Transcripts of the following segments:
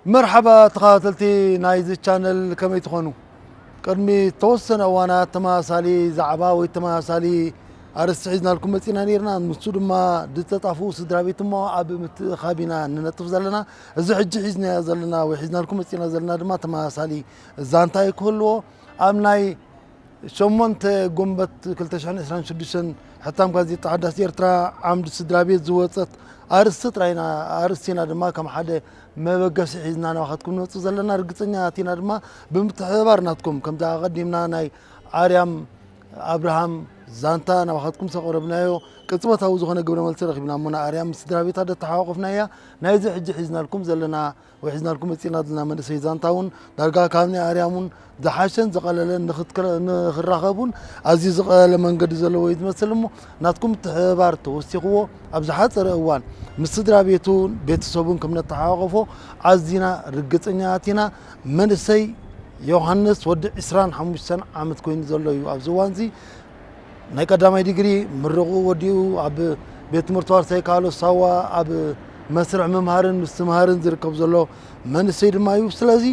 መርሓባ ተኸታተልቲ ናይዚ ቻነል፣ ከመይ ትኾኑ? ቅድሚ ተወሰነ እዋናት ተመሳሳሊ ዛዕባ ወይ ተመሳሳሊ ኣርእስቲ ሒዝናልኩም መጺና ነይርና። ንሱ ድማ ዝተጣፍኡ ስድራ ቤት እሞ ኣብ ምትእኻብ ኢና ንነጥፍ ዘለና። እዚ ሕጂ ሒዝናዮ ዘለና ወይ ሒዝናልኩም መጺና ዘለና ድማ ተመሳሳሊ ዛንታ እዩ ክህልዎ። ኣብ ናይ ሸሞንተ ጉንበት ክልተ ሽሕን ዕስራን ሽዱሽተን ሕታም ጋዜጣ ሓዳስ ኤርትራ ዓምዲ ስድራ ቤት ዝወጸት ኣርእስቲ ጥራይና፣ ኣርእስቲና ድማ ከም ሓደ መበገሲ ሒዝና ናባኻትኩም ንመጽእ ዘለና። ርግጸኛታት ኢና ድማ ብምትሕብባር ናትኩም፣ ከምዛ ኣቐዲምና ናይ ኣርያም ኣብርሃም ዛንታ ናባኻትኩም ዘቕረብናዮ ቅጽበታዊ ዝኾነ ግብረ መልሲ ረኺብና እሞ፣ ንኣርያም ምስ ስድራ ቤታ ደተሓቋቖፍና እያ ናይዚ ሕጂ ሒዝናልኩም ዘለና ወይ ሒዝናልኩም መጺእና ዘለና መንእሰይ ዛንታ እውን ዳርጋ ካብ ናይ ኣርያም እውን ዝሓሸን ዝቐለለን ንኽትከ-፣ ንኽራኸብ እውን ኣዝዩ ዝቐለለ መንገዲ ዘለዎ እዩ ዝመስል እሞ፣ ናትኩም ምትሕብባር ተወሲኽዎ ኣብ ዝሓጸረ እዋን ምስ ስድራ ቤቱን ቤተሰቡን ከም ነተሓቋቖፎ ኣዚና ርግጸኛታት ኢና። መንእሰይ ዮሃንስ ወዲ ዕስራን ሓሙሽተን ዓመት ኮይኑ ዘሎ እዩ ኣብዚ እዋን እዚ። ናይ ቀዳማይ ዲግሪ ምርቑ ወዲኡ ኣብ ቤት ትምህርቲ ዋርሳይ ካሎ ሳዋ ኣብ መስርሕ ምምሃርን ምስትምሃርን ዝርከብ ዘሎ መንእሰይ ድማ እዩ። ስለዚ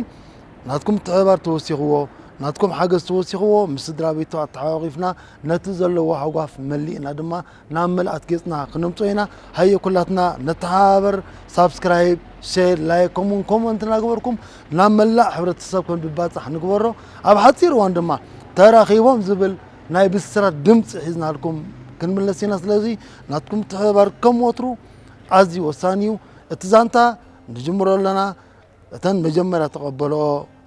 ናትኩም ምትሕብባር ተወሲኽዎ፣ ናትኩም ሓገዝ ተወሲኽዎ፣ ምስ ስድራ ቤቱ ኣተሓቋቒፍና ነቲ ዘለዎ ሃጓፍ መሊእና ድማ ናብ መልኣት ገጽና ክነምጽኦ ኢና። ሃየ ኩላትና ነተሓባበር። ሳብስክራይብ፣ ሼር፣ ላይክ፣ ከምኡውን ኮመንት እናገበርኩም ናብ መላእ ሕብረተሰብ ከም ዝባጻሕ ንግበሮ። ኣብ ሓጺር እዋን ድማ ተራኺቦም ዝብል ናይ ብስራት ድምጺ ሒዝናልኩም ክንምለስ ኢና። ስለዚ ናትኩም ምትሕብባር ከም ወትሩ ኣዝዩ ወሳኒ እዩ። እቲ ዛንታ ንጅምሮ ኣለና። እተን መጀመርያ ተቐበልኦ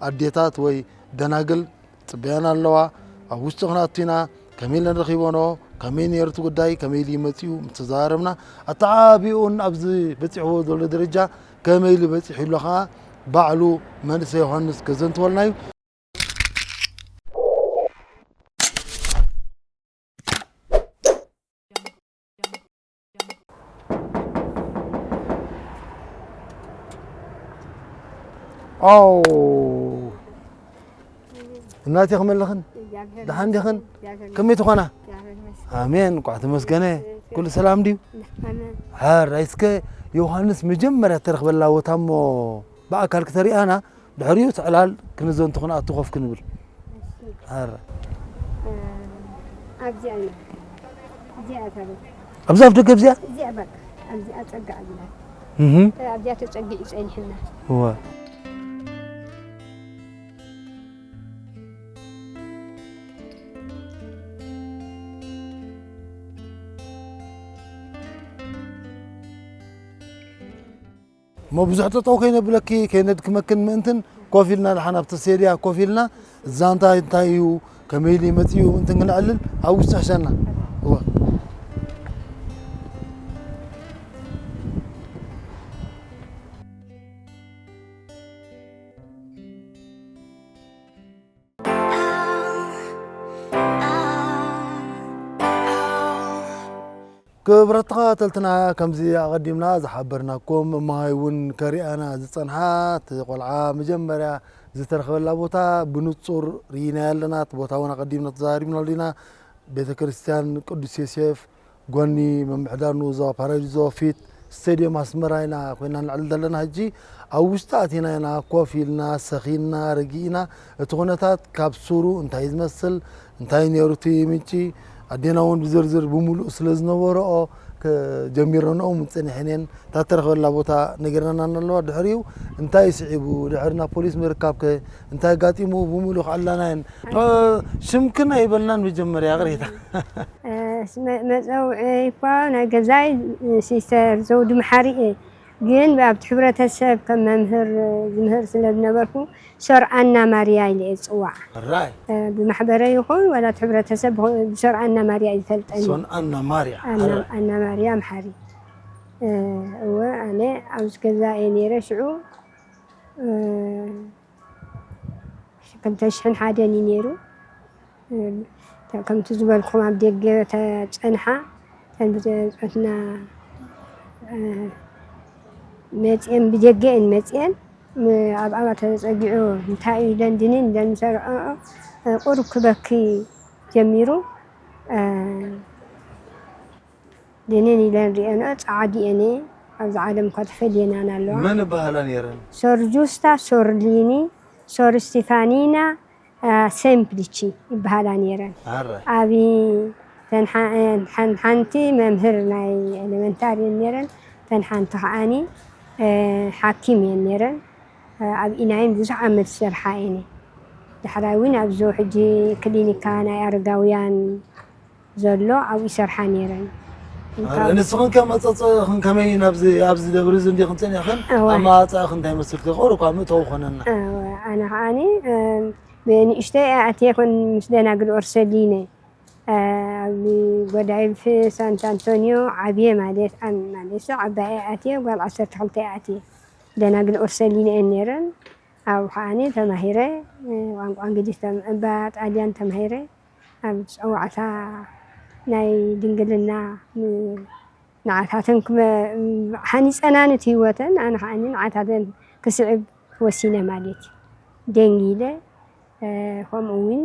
ኣዴታት ወይ ደናግል ጽበያና ኣለዋ። ኣብ ውሽጢ ክንኣቱ ኢና። ከመይ ኢለን ረኺበንኦ? ከመይ ነይሩ እቲ ጉዳይ? ከመይ ኢሉ እዩ መጺኡ? ምስ ተዘራረብና፣ ኣተዓባቢኡን ኣብዚ በጺሕዎ ዘሎ ደረጃ ከመይ ኢሉ በጺሑ ኣሎ ኸኣ ባዕሉ መንእሰይ ዮሃንስ ከዘንትወልና እዩ። ኣው፣ እናቴ፣ ከመይ ኣለኽን? ደሓን ዲኽን? ከመይ ትኾና? ኣሜን፣ እንኳዕ ተመስገነ። ኩሉ ሰላም ድዩ? ኣሜን። ሓራይ፣ እስከ ዮሃንስ መጀመርያ ተረኽበላ ቦታ እሞ ብኣካል ክተሪኣና፣ ድሕሪኡ እቲ ዕላል ክንዘንቱ ክንኣቱ ኮፍ ክንብል። እሺ። ኣረ። እ፣ ኣብዚኣ ኢና። እዚኣ እታ ቤት። ኣብዛ ኣፍ ደገ ኣብዚኣ? እዚኣ በቃ። ኣብዚኣ ጸግዕ ኣብዚኣ። እህ። ኣብዚኣ ተጸጊዑ ጸኒሕና። እወ። እሞ ብዙሕ ጠጠው ከይነብለኪ፣ ከይነድክመክን ምእንትን ኮፍ ኢልና ደሓን ኣብቲ ሴድያ ኮፍ ኢልና ዛንታ እንታይ እዩ፣ ከመይ ኢሉ ይመጽእ እዩ ምእንትን ክነዕልል ኣብ ውሽጢ ሕሸና። እወ። ክቡራት ተኸታተልትና፣ ከምዚ ኣቐዲምና ዝሓበርናኩም፣ እማሆይ እውን ከሪኣና ዝጸንሓ፣ እቲ ቆልዓ መጀመርያ ዝተረኽበላ ቦታ ብንጹር ርኢናያ ኣለና። እቲ ቦታ እውን ኣቐዲምና ተዛሪብናሉ ኢና። ቤተ ክርስቲያን ቅዱስ ዮሴፍ፣ ጎኒ ምምሕዳር ንኡስ ዞባ ፓራዲዞ ፊት ስቴድየም ኣስመራ ኢና ኮይና ንዕል ዘለና። ሕጂ ኣብ ውሽጢ ኣቲና ኢና ኮፍ ኢልና፣ ሰኺንና፣ ረጊእና፣ እቲ ኩነታት ካብ ሱሩ እንታይ ዝመስል፣ እንታይ ነይሩ እቲ ምንጪ፣ ኣዴና እውን ብዝርዝር ብምሉእ ስለ ዝነበረኦ፣ ከ-፣ ጀሚረንኦ ምጽንሐን እየን። እታ እተረኽበላ ቦታ ነጊረናና ኣለዋ። ድሕሪኡ እንታይ ስዒቡ፣ ድሕሪ ናብ ፖሊስ ምርካብከ እንታይ ኣጋጢሙ፣ ብምሉእ ክዕላና እየን። እ፣ ሽምክን ኣይበልናን መጀመርያ፣ ይቕሬታ። እ፣ ስመ-፣ መጸውዒ እኳ ናይ ገዛይ ሲስተር ዘውዲ መሓሪ እየ። ግን ኣብቲ ሕብረተሰብ ከም መምህር ዝምህር ስለ ዝነበርኩ፣ ሶር ኣና ማርያ ኢለ እየ ዝጽዋዕ። ሕራይ። እ፣ ብማሕበረ ይኹን ዋላ እቲ ሕብረተሰብ ብኸ-፣ ብሶር ኣና ማርያ እዩ ዝፈልጠኒ። ሶን ኣና ማርያ። ኣና፣ ሕራይ። ኣና ማርያ መሓሪ። እ፣ እወ፣ ኣነ ኣብዚ ገዛ እየ ነይረ ሽዑ። እ፣ ክልተ ሽሕን ሓደን እዩ ነይሩ። እ፣ ከምቲ ዝበልኩም ኣብ ደገ ተጸንሓ፣ እተን ብጾትና፣ እ፣ መጽየን ብደገ እየን መጽየን። ም-፣ ኣብ ኣባ ተጸጊዑ እንታይ እዩ ኢለን ድንን ኢለን ዝሰርዐኦ፣ እ፣ ቁሩብ ክበኪ ጀሚሩ። እ፣ ድንን ኢለን ሪኤንኦ፣ ጸዓዱ እየን። ኣብዚ ዓለም እኳ ተፈልየናን ኣለዋ። መን ይበሃላ ነይረን? ሶር ጁስታ፣ ሶር ሊኒ፣ ሶር ስቲፋኒና፣ አ፣ ሴምፕሊቺ ይበሃላ ነይረን። ኣረ ኣብ ተን ሓ- ሓን- ሓንቲ መምህር ናይ ኤሌመንታሪ እየን ነይረን። ተን ሓንቲ ከዓኒ እ፣ ሓኪም እየን ነይረን። እ፣ ኣብ ኢናይን ብዙሕ ዓመት ዝሰርሓ እየን። ዳሕራይ እውን ኣብዚ ሕጂ ክሊኒካ ናይ ኣረጋውያን ዘሎ ኣብኡ ይሰርሓ ነይረን። ኣረ ንስኽን ከ መፀፀኽን ከመይ ናብዚ ኣብዚ ደብሪ እዚ እንዲኽን ፀኒኽን እወ። ኣመፃእኽን እንታይ መስልኪ? ቆር እኳ ምእተው ኮነና። እወ፣ ኣነ ከዓኒ እ፣ ብንእሽተይ እየ ኣትየ ኮን ምስ ደናግል ኦርሰሊነ ኣብ ጎዳይፍ ሳንት ኣንቶኒዮ ዓብየ ማለት ኣብ ማለት ዓባየ ኣትየ ጓል ዓሰርተ ክልተ ኣትየ ደናግል ኦርሰሊን እየን ነይረን። ኣብ ከዓኒ ተማሂረ ቋንቋ እንግሊዝ ተም- እባ ጣልያን ተማሂረ ኣብ ፀዋዕታ ናይ ድንግልና ን- ንዓታተን ክመ- ሃኒፀናን እቲ ህይወተን ኣነ ከዓኒ ንዓታተን ክስዕብ ወሲነ ማለት እዩ ደንጊለ ከምኡ እውን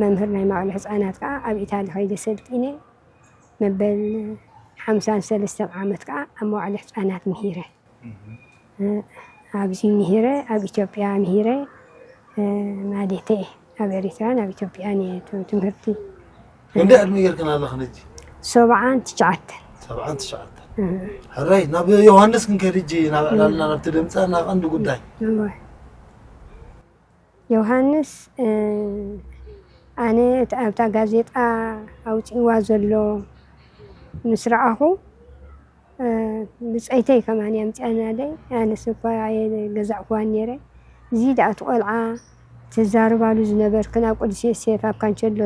መምህር ናይ ማዕለ ህፃናት ከዓ ኣብ ኢታሊ ከይደ ሰልጢነ መበል ሓምሳን ሰለስተን ዓመት ከዓ ኣብ መዋዕለ ህፃናት ምሂረ ኣብዚ ምሂረ ኣብ ኢትዮጵያ ምሂረ ማለተ ኣብ ኤሪትራን ኣብ ኢትዮጵያን እየ ትምህርቲ ክንደይ ዕድመ ጌርክን ኣለኽን ሕጂ? ሰብዓን ትሽዓተን ሰብዓን ትሽዓተን ሕራይ ናብ ዮሃንስ ክንከይድ ሕጂ ናብ ዕላልና ናብቲ ድምፀ ናብ ቀንዲ ጉዳይ ዮሃንስ ኣነ ኣብታ ጋዜጣ ኣውፅእዋ ዘሎ ምስ ረኣኹ ብፀይተይ ከማን ኣምፅኣናለይ ኣነስ እኳ ገዛእኩዋን ነይረ እዚ ደኣ እቲ ቆልዓ ትዛርባሉ ዝነበርክን ኣብ ቅዱስ ዮሴፍ ኣብ ካንቸሎ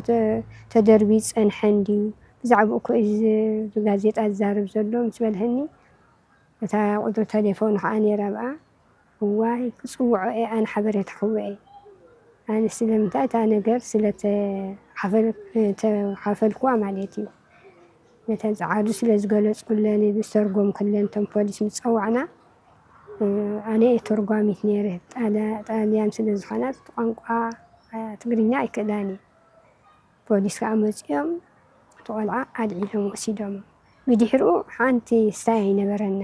ተደርቢ ዝፀንሐ እንድዩ ብዛዕባኡ እኮ እዩ ብጋዜጣ ዝዛረብ ዘሎ ምስ በልሀኒ እታ ቁፅሪ ተሌፎኑ ከዓ ነይራ ብኣ እዋይ ክፅውዖ እየ ኣነ ሓበሬታ ክህቦ እየ ኣነ ስለምንታይ እታ ነገር ስለተሓፈልኩዋ ማለት እዩ ነተን ፀዓዱ ስለዝገለፁለን ብዝተርጎምክለን እቶም ፖሊስ ምስ ፀዋዕና ኣነ እየ ተርጓሚት ነይረ ጣልያን ስለዝኾነ ቋንቋ ትግርኛ ኣይክእላን እየ ፖሊስ ከዓ መፂኦም እቲ ቆልዓ ኣልዒሎም ወሲዶሞ ብድሕርኡ ሓንቲ ስታይ ኣይነበረና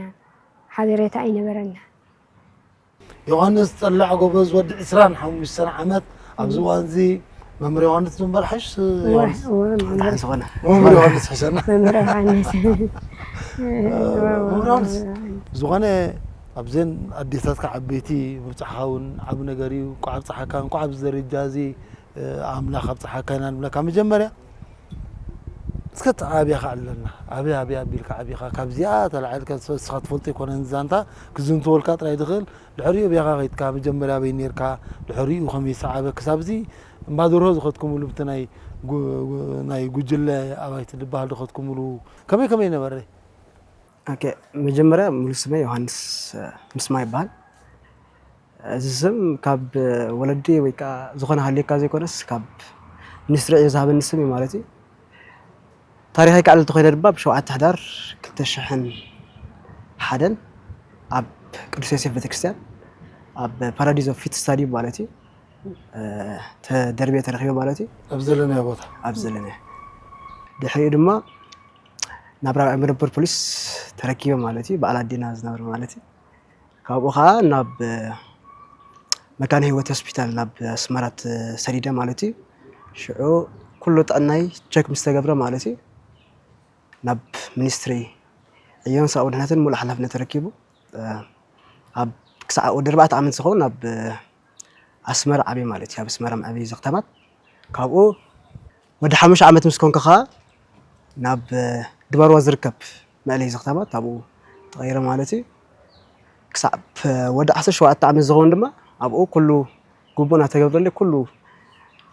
ሓበሬታ ኣይነበረና ዮሃንስ ጠላዕ ጎበዝ ወዲ ዕስራን ሓሙሽተን ዓመት ኣብዚ እዋን እዚ መምህር ዮሃንስ ዝንበር ሓሽ ዝኾነ መምህር ዮሃንስ ሕሸና መምህር ዮሃንስ መምህር ዮሃንስ ዝኾነ ኣብዘን ኣዴታትካ ዓበይቲ ምብፃሕካ እውን ዓብ ነገር እዩ እንኳዕ ኣብፀሓካ እንኳዕ ኣብዚ ደረጃ እዚ ኣምላኽ ኣብፀሓካ ኢና ንብለካ መጀመርያ እስከ ኣበያ ከ ኣለና ኣበይ ኣበይ ኣቢልካ ዓቢኻ ካብዚኣ ተላዒልካ ንስኻ ትፈልጦ ኣይኮነን ዛንታ ክዝንትወልካ ጥራይ ዝኽእል ድሕሪኡ ኣበያኻ ከይድካ መጀመርያ ኣበይ ኔርካ ድሕሪኡ ከመይ ሰዓበ ክሳብ እዚ እምባደርሆ ዝኸድኩምሉ ብቲ ናይ ናይ ጉጅለ ኣባይቲ ዝበሃል ዝኸድኩምሉ ከመይ ከመይ ነበረ መጀመርያ ሙሉ ስመይ ዮሃንስ ምስማ ይበሃል እዚ ስም ካብ ወለዲ ወይ ከዓ ዝኾነ ሃልየካ ዘይኮነስ ካብ ሚኒስትሪ ዕዮ ዝሃበኒ ስም እዩ ማለት እዩ። ታሪኸይ ክዕልል ተኾይነ ድማ ብሸውዓተ ሕዳር ክልተ ሽሕን ሓደን ኣብ ቅዱስ ዮሴፍ ቤተክርስትያን ኣብ ፓራዲዞ ፊት ስታዲዩም ማለት እዩ ተደርብየ ተረኺበ ማለት እዩ። ኣብ ዘለናዮ ቦታ ኣብ ዘለናዮ ድሕሪኡ ድማ ናብ ራብዓይ መደበር ፖሊስ ተረኪበ ማለት እዩ። በዓል ኣዴና ዝነብር ማለት እዩ። ካብኡ ከዓ ናብ መካነ ህይወት ሆስፒታል ናብ ኣስመራ ተሰዲደ ማለት እዩ። ሽዑ ኩሉ ጥዕናይ ቸክ ምስ ተገብረ ማለት እዩ ናብ ሚኒስትሪ ዕዮን ሰብኣዊ ድሕነትን ሙሉእ ሓላፍነት ተረኪቡ ኣብ ክሳዕ ወዲ ኣርባዕተ ዓመት ዝኸውን ኣብ ኣስመራ ዓብየ ማለት እዩ። ኣብ ኣስመራ ምዕብይ ዘኽተማት ካብኡ ወዲ ሓሙሽተ ዓመት ምስ ኮንኩ ከዓ ናብ ድባርዋ ዝርከብ መእለይ ዘኽተማት ኣብኡ ተቐይረ ማለት እዩ። ክሳዕ ወዲ ዓሰርተ ሸውዓተ ዓመት ዝኸውን ድማ ኣብኡ ኩሉ ግቡእ እናተገብረለይ ኩሉ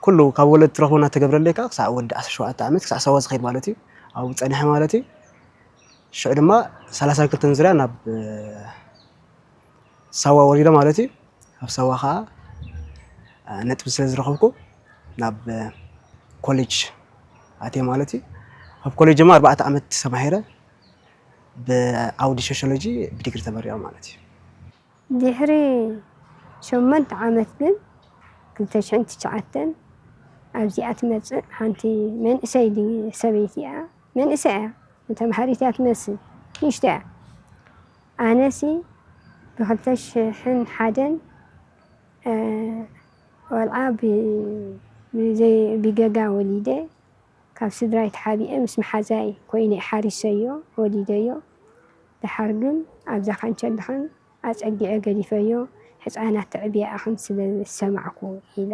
ኩሉ ካብ ወለድ ትረኽቦ እናተገብረለይ ከዓ ክሳዕ ወዲ ዓሰርተ ሸውዓተ ዓመት ክሳዕ ሳዋ ዝኸይድ ማለት እዩ ኣብኡ ፀኒሐ ማለት እዩ። ሽዑ ድማ ሰላሳን ክልተን ዙርያ ናብ ሳዋ ወሪደ ማለት እዩ። ኣብ ሳዋ ከዓ ነጥቢ ስለ ዝረኸብኩ ናብ ኮሌጅ ኣትየ ማለት እዩ። ኣብ ኮሌጅ ድማ ኣርባዕተ ዓመት ተማሂረ ብዓውዲ ሶሽዮሎጂ ብዲግሪ ተመሪቐ ማለት እዩ። ድሕሪ ሸሞንተ ዓመት ግን ክልተ ሽሕን ትሽዓተን ኣብዚኣ ትመፅእ ሓንቲ መንእሰይ ሰበይቲ እያ። መንእሰይ እያ፣ ተምሃሪት እያ ትመስል፣ ንእሽቶ እያ። ኣነሲ ብኽልተ ሽሕን ሓደን፣ እ፣ ቆልዓ ብ-፣ ብዘይ-፣ ብገጋ ወሊደ፣ ካብ ስድራይ ተሓቢኤ ምስ መሓዛይ ኮይነ ሓሪሰዮ፣ ወሊደዮ። ደሓር ግን ኣብዛ ካንቸልኽን ኣጸጊዐ ገዲፈዮ፣ ህጻናት ተዕብያ ኢኽን ስለ ዝሰማዕኩ ኢላ።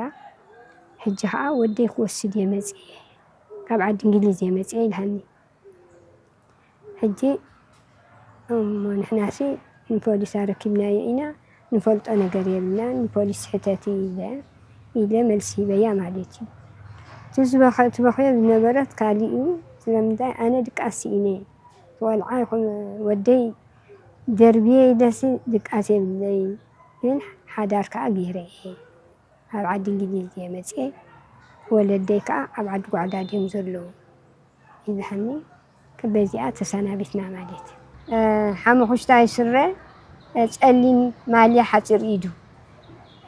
ሕጂ ኸኣ ወደይ ክወስድ እየ መጽየ፣ ካብ ዓዲ እንግሊዝ እየ መጽየ ኢልሃኒ። ሕጂ እሞ ንሕናሲ ንፖሊስ ኣረኪብናዮ ኢና፣ ንፈልጦ ነገር የብልናን፣ ንፖሊስ ሕተቲ ኢለ፣ ኢለ መልሲ ሂበያ ማለት እዩ። እቲ ዝበኸ-፣ ትበኽዮ ዝነበረት ካልእ እዩ። ስለምንታይ ኣነ ድቃስ ስኢነ፣ ቆልዓ ይኹን ወደይ ደርብየ ኢለሲ ድቃስ የብለይ፣ ግን ሓዳር ከኣ ገይረ እየ። ኣብ ዓዲ እንግሊዝ እየ መጽየ፣ ወለደይ ከኣ ኣብ ዓዲ ጓዕዳድ እዮም ዘለዉ ኢልሃኒ። በዚኣ ተሰናቢትና ማለት እዩ። እ፣ ሓመኹሽታይ ስረ፣ እ፣ ጸሊም ማልያ ሓጺር ኢዱ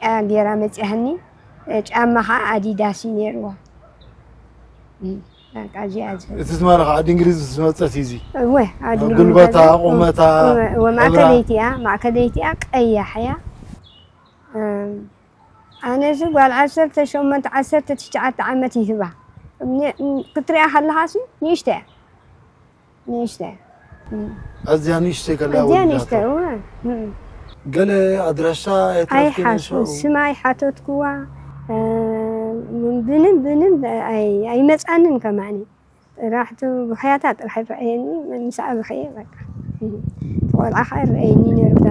እያ ገይራ መጽያኒ። እ፣ ጫማ ከኣ ኣዲዳስ እዩ ነይርዋ። እ፣ በቃ እዚኣ ዝ-፣ እቲ ትማሊ ካብ ዓዲ እንግሊዝ ዝመጸት እዩ እዚ። እወ፣ ዓዲ እንግሊዝ ጉልበታ፣ መጸት። ቁመታ፣ እወ፣ እወ፣ ሕብራ። ማእከለይቲ እያ፣ ማእከለይቲ እያ፣ ቀያሕ እያ። እ፣ ኣነሲ ጓል ዓሰርተ ሸሞንተ ዓሰርተ ትሽዓተ ዓመት ይህባ። ን-፣ ን-፣ ክትሪኣ ከለኻሲ ንእሽቶ እያ። ንእሽቶ እያ። እም። ኣዝያ ንእሽተይ ከላ ኣዝያ ወሊዳቶ። ንእሽቶ፣ እወ። እም። ገለ ኣድራሻ ኣይሓ-፣ ኣይሓትክን ሽዑ? ስማ ኣይሓተትክዋ። እ፣ ብንም ብንም ኣይ-፣ ኣይመጻንን ከማኒ። ጥራሕ እቲ ብኽያታ ጥራሕ ይረኣየኒ፣ ምስኣ ብኸየ በቃ። እቲ ቆልዓ ኸዓ ይረኣየኒ ነይሩ፣ እታ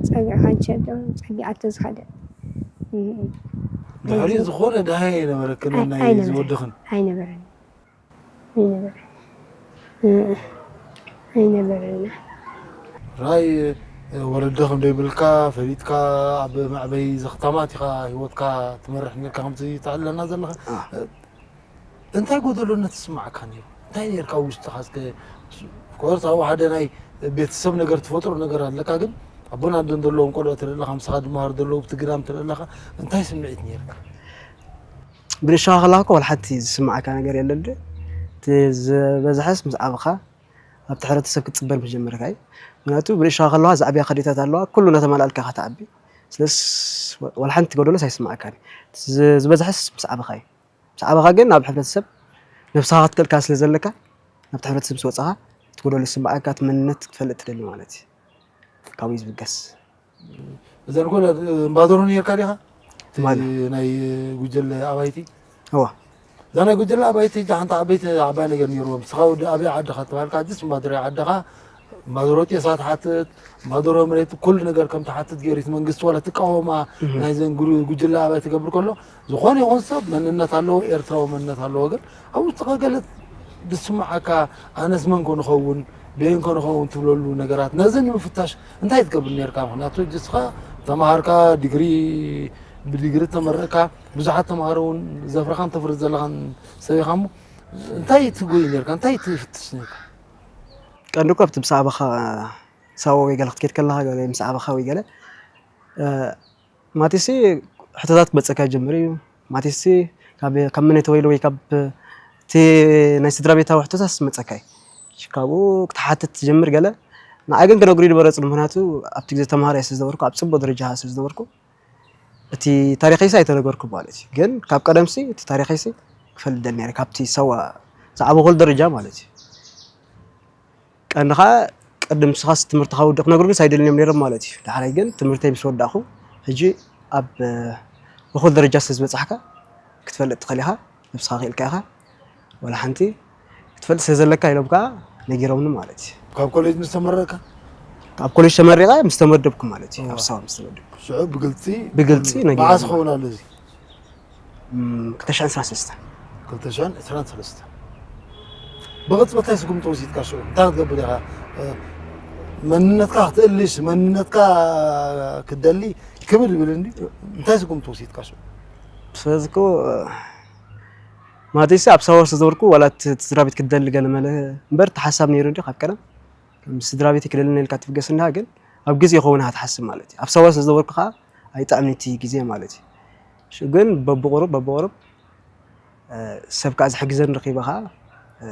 ጸግዒ ካንቸሎ ጸጊዓቶ ዝኸደት። ድሕሪኡ ዝኾነ ደሃይ ኣይነበረክን ኣይ-፣ ናይ ኣይነበረን። ዝወድኽን? ኣይነበረን። ኣይነበረን። ኣይነበረን። ራይ ወለደ ከም ዘይብልካ ፈሊጥካ ኣብ መዕበይ ዘኽታማት ኢኻ ህይወትካ ትመርሕ ነርካ ከምዚ ተዕልለና ዘለኻ። አ። እንታይ ጎደሎነት ዝስምዓካ ነይሩ? እንታይ ነርካ ውሽጥኻ? እስከ ኮርስ ኣብ ሓደ ናይ ቤተሰብ ነገር ትፈጥሮ ነገር ኣለካ፣ ግን ኣቦን ኣደን ዘለዎም ቆልዑ ትርኢ ኣለኻ፣ ምሳኻ ዝመሃሩ ዘለዉ ብትግራም ትርኢ ኣለኻ። እንታይ ስምዒት ነርካ? ብንእሽቶኻ ከለኻ እኮ ዋላ ሓንቲ ዝስምዓካ ነገር የለን ድዩ? እቲ ዝበዝሐስ ምስ ዓበኻ ኣብቲ ሕብረተሰብ ክትጽበር ምስ ጀመርካ እዩ። ምኽንያቱ ብንእሽቶኻ ከለኻ ዘዕብያኻ ኣዴታት ኣለዋ፣ ኩሉ እናተማልኣልካ ኢኻ ትዓቢ። ስለስ ዋላ ሓንቲ ጎደሎስ ኣይስምዓካን እዩ። እቲ ዝ-፣ ዝበዝሐስ ምስ ዓበኻ እዩ። ምስ ዓበኻ ግን ኣብ ሕብረተሰብ ነብስኻ ክትከልካ ስለ ዘለካ፣ ናብቲ ሕብረተሰብ ምስ ወጻኻ እቲ ጎደሎ ዝስምዓካ፣ እቲ መንነት ክትፈልጥ ትደሊ ማለት እዩ። ካብኡ እዩ ዝብገስ። እዛ ንኮላ እምባደሮ ነርካ ዲኻ? እቲ ማን? ናይ ጉጀለ ኣባይቲ? እዋ። እዛ ናይ ጉጀለ ኣባይቲ እዛ ሓንቲ ዓበይቲ ዓባይ ነገር ነይርዎም። ንስኻ ወዲ ኣበይ ዓድኻ ተባልካ፣ ሕጅስ እምባደሮ ዓድኻ፣ እምባደሮ ጤሳ ትሓትት፣ እምባደሮ መሬት ኩሉ ነገር ከም ትሓትት ገይሩ እቲ መንግስቲ ዋላ ትቃወማ እህ። ናይዘን ጉሩ-፣ ጉጅለ ኣባይ ትገብር ከሎ፣ ዝኾነ ይኹን ሰብ መንነት ኣለዎ፣ ኤርትራዊ መንነት ኣለዎ። ግን ኣብ ውሽጥኻ ገለ ዝስምዓካ፣ ኣነስ መን ኮን እኸውን፣ በየን ኮን እኸውን ትብለሉ ነገራት፣ ነዚ ንምፍታሽ እንታይ ትገብር ነርካ? ምኽንያቱ፣ ሕጂ እስኻ ተማሃርካ፣ ዲግሪ፣ ብዲግሪ ተመረቕካ፣ ብዙሓት ተምሃሮ እውን ዘፍረኻን ተፍሪ ዘለኻን ሰብ ኢኻ እሞ፣ እንታይ ትጎይ ነርካ? እንታይ ትፍትሽ ነርካ? ቀንዲ እኮ ኣብቲ ምስ ኣባኻ ሳዋ ወይ ገለ ክትከይድ ከለኻ፣ ገለ ምስ ኣባኻ ወይ ገለ፣ እ፣ ማቲሲ ሕቶታት ክመጸካ ይጀምር እዩ። ማቲሲ ካብ፣ ካብ መን ተወይሉ ወይ ካብ እቲ ናይ ስድራ ቤታዊ ሕቶታት ክመጸካ እዩ። ካብኡ ክትሓትት ትጀምር ገለ። ንዓይ ግን ክነግሩ ይበረጽ፣ ምኽንያቱ ኣብቲ ግዜ ተምሃራይ ስለ ዝነበርኩ፣ ኣብ ጽቡቕ ደረጃ ስለ ዝነበርኩ፣ እቲ ታሪኸይሲ ኣይተነገርኩ ማለት እዩ። ግን ካብ ቀደምሲ እቲ ታሪኸይሲ ክፈልጥ ደል ነይረ፣ ካብቲ ሰዋ ዝዓበኹሉ ደረጃ ማለት እዩ። ቀንዲ ኸኣ ቅድም ንስኻስ ትምህርትኻ ውድእ ክነግሩንስ ኣይደልዮም ነይሮም ማለት እዩ። ዳሕራይ ግን ትምህርተይ ምስ ወዳእኹ፣ ሕጂ ኣብ እኹል ደረጃ ስለ ዝበጻሕካ ክትፈልጥ ትኽእል ኢኻ፣ ነብስኻ ክኢልካ ኢኻ፣ ወላ ሓንቲ ክትፈልጥ ስለ ዘለካ ኢሎም ከኣ ነጊሮምኒ ማለት እዩ። ካብ ኮሌጅ ምስ ተመረቕካ? ካብ ኮሌጅ ተመሪቐ ምስ ተመደብኩ ማለት እዩ። እዋ። ኣብ ሳዋ ምስ ተመደብኩ። ሽዑ ብግልጺ ብግልጺ ነጊሮም። መዓስ ክኸውን ኣሎ እዚ? እም፣ ክልተ ሽሕን ዕስራን ሰለስተን። ክልተ ሽሕን ዕስራን ሰለስተን። ብቕጽበት እንታይ ስጉምቲ ወሲድካ ሽዑ? እንታይ ክትገብር ኢኻ? እ፣ መንነትካ ክትእልሽ፣ መንነትካ ክትደሊ ክብል ይብል እንዲ። እንታይ ስጉምቲ ወሲድካ ሽዑ? ስለዚ እኮ፣ እ፣ ማለተይሲ ኣብ ሳዋ ስለ ዝነበርኩ ዋላ እቲ፣ እቲ ስድራ ቤት ክትደሊ ገለ መለ እምበር፣ እቲ ሓሳብ ነይሩ እንዲ ካብ ቀደም። ምስ ስድራ ቤተይ ክደልኒ ኢልካ ትብገስ እንድኻ፣ ግን ኣብ ግዜ ይኸውን ኢኻ ትሓስብ ማለት እዩ። ኣብ ሳዋ ስለ ዝነበርኩ ኸዓ ኣይጥዕምን እቲ ግዜ ማለት እዩ። ሽ-፣ ግን በብቑሩብ፣ በብቑሩብ፣ እ፣ ሰብ ከኣ ዝሕግዘኒ ረኺበ ኸዓ፣ እ፣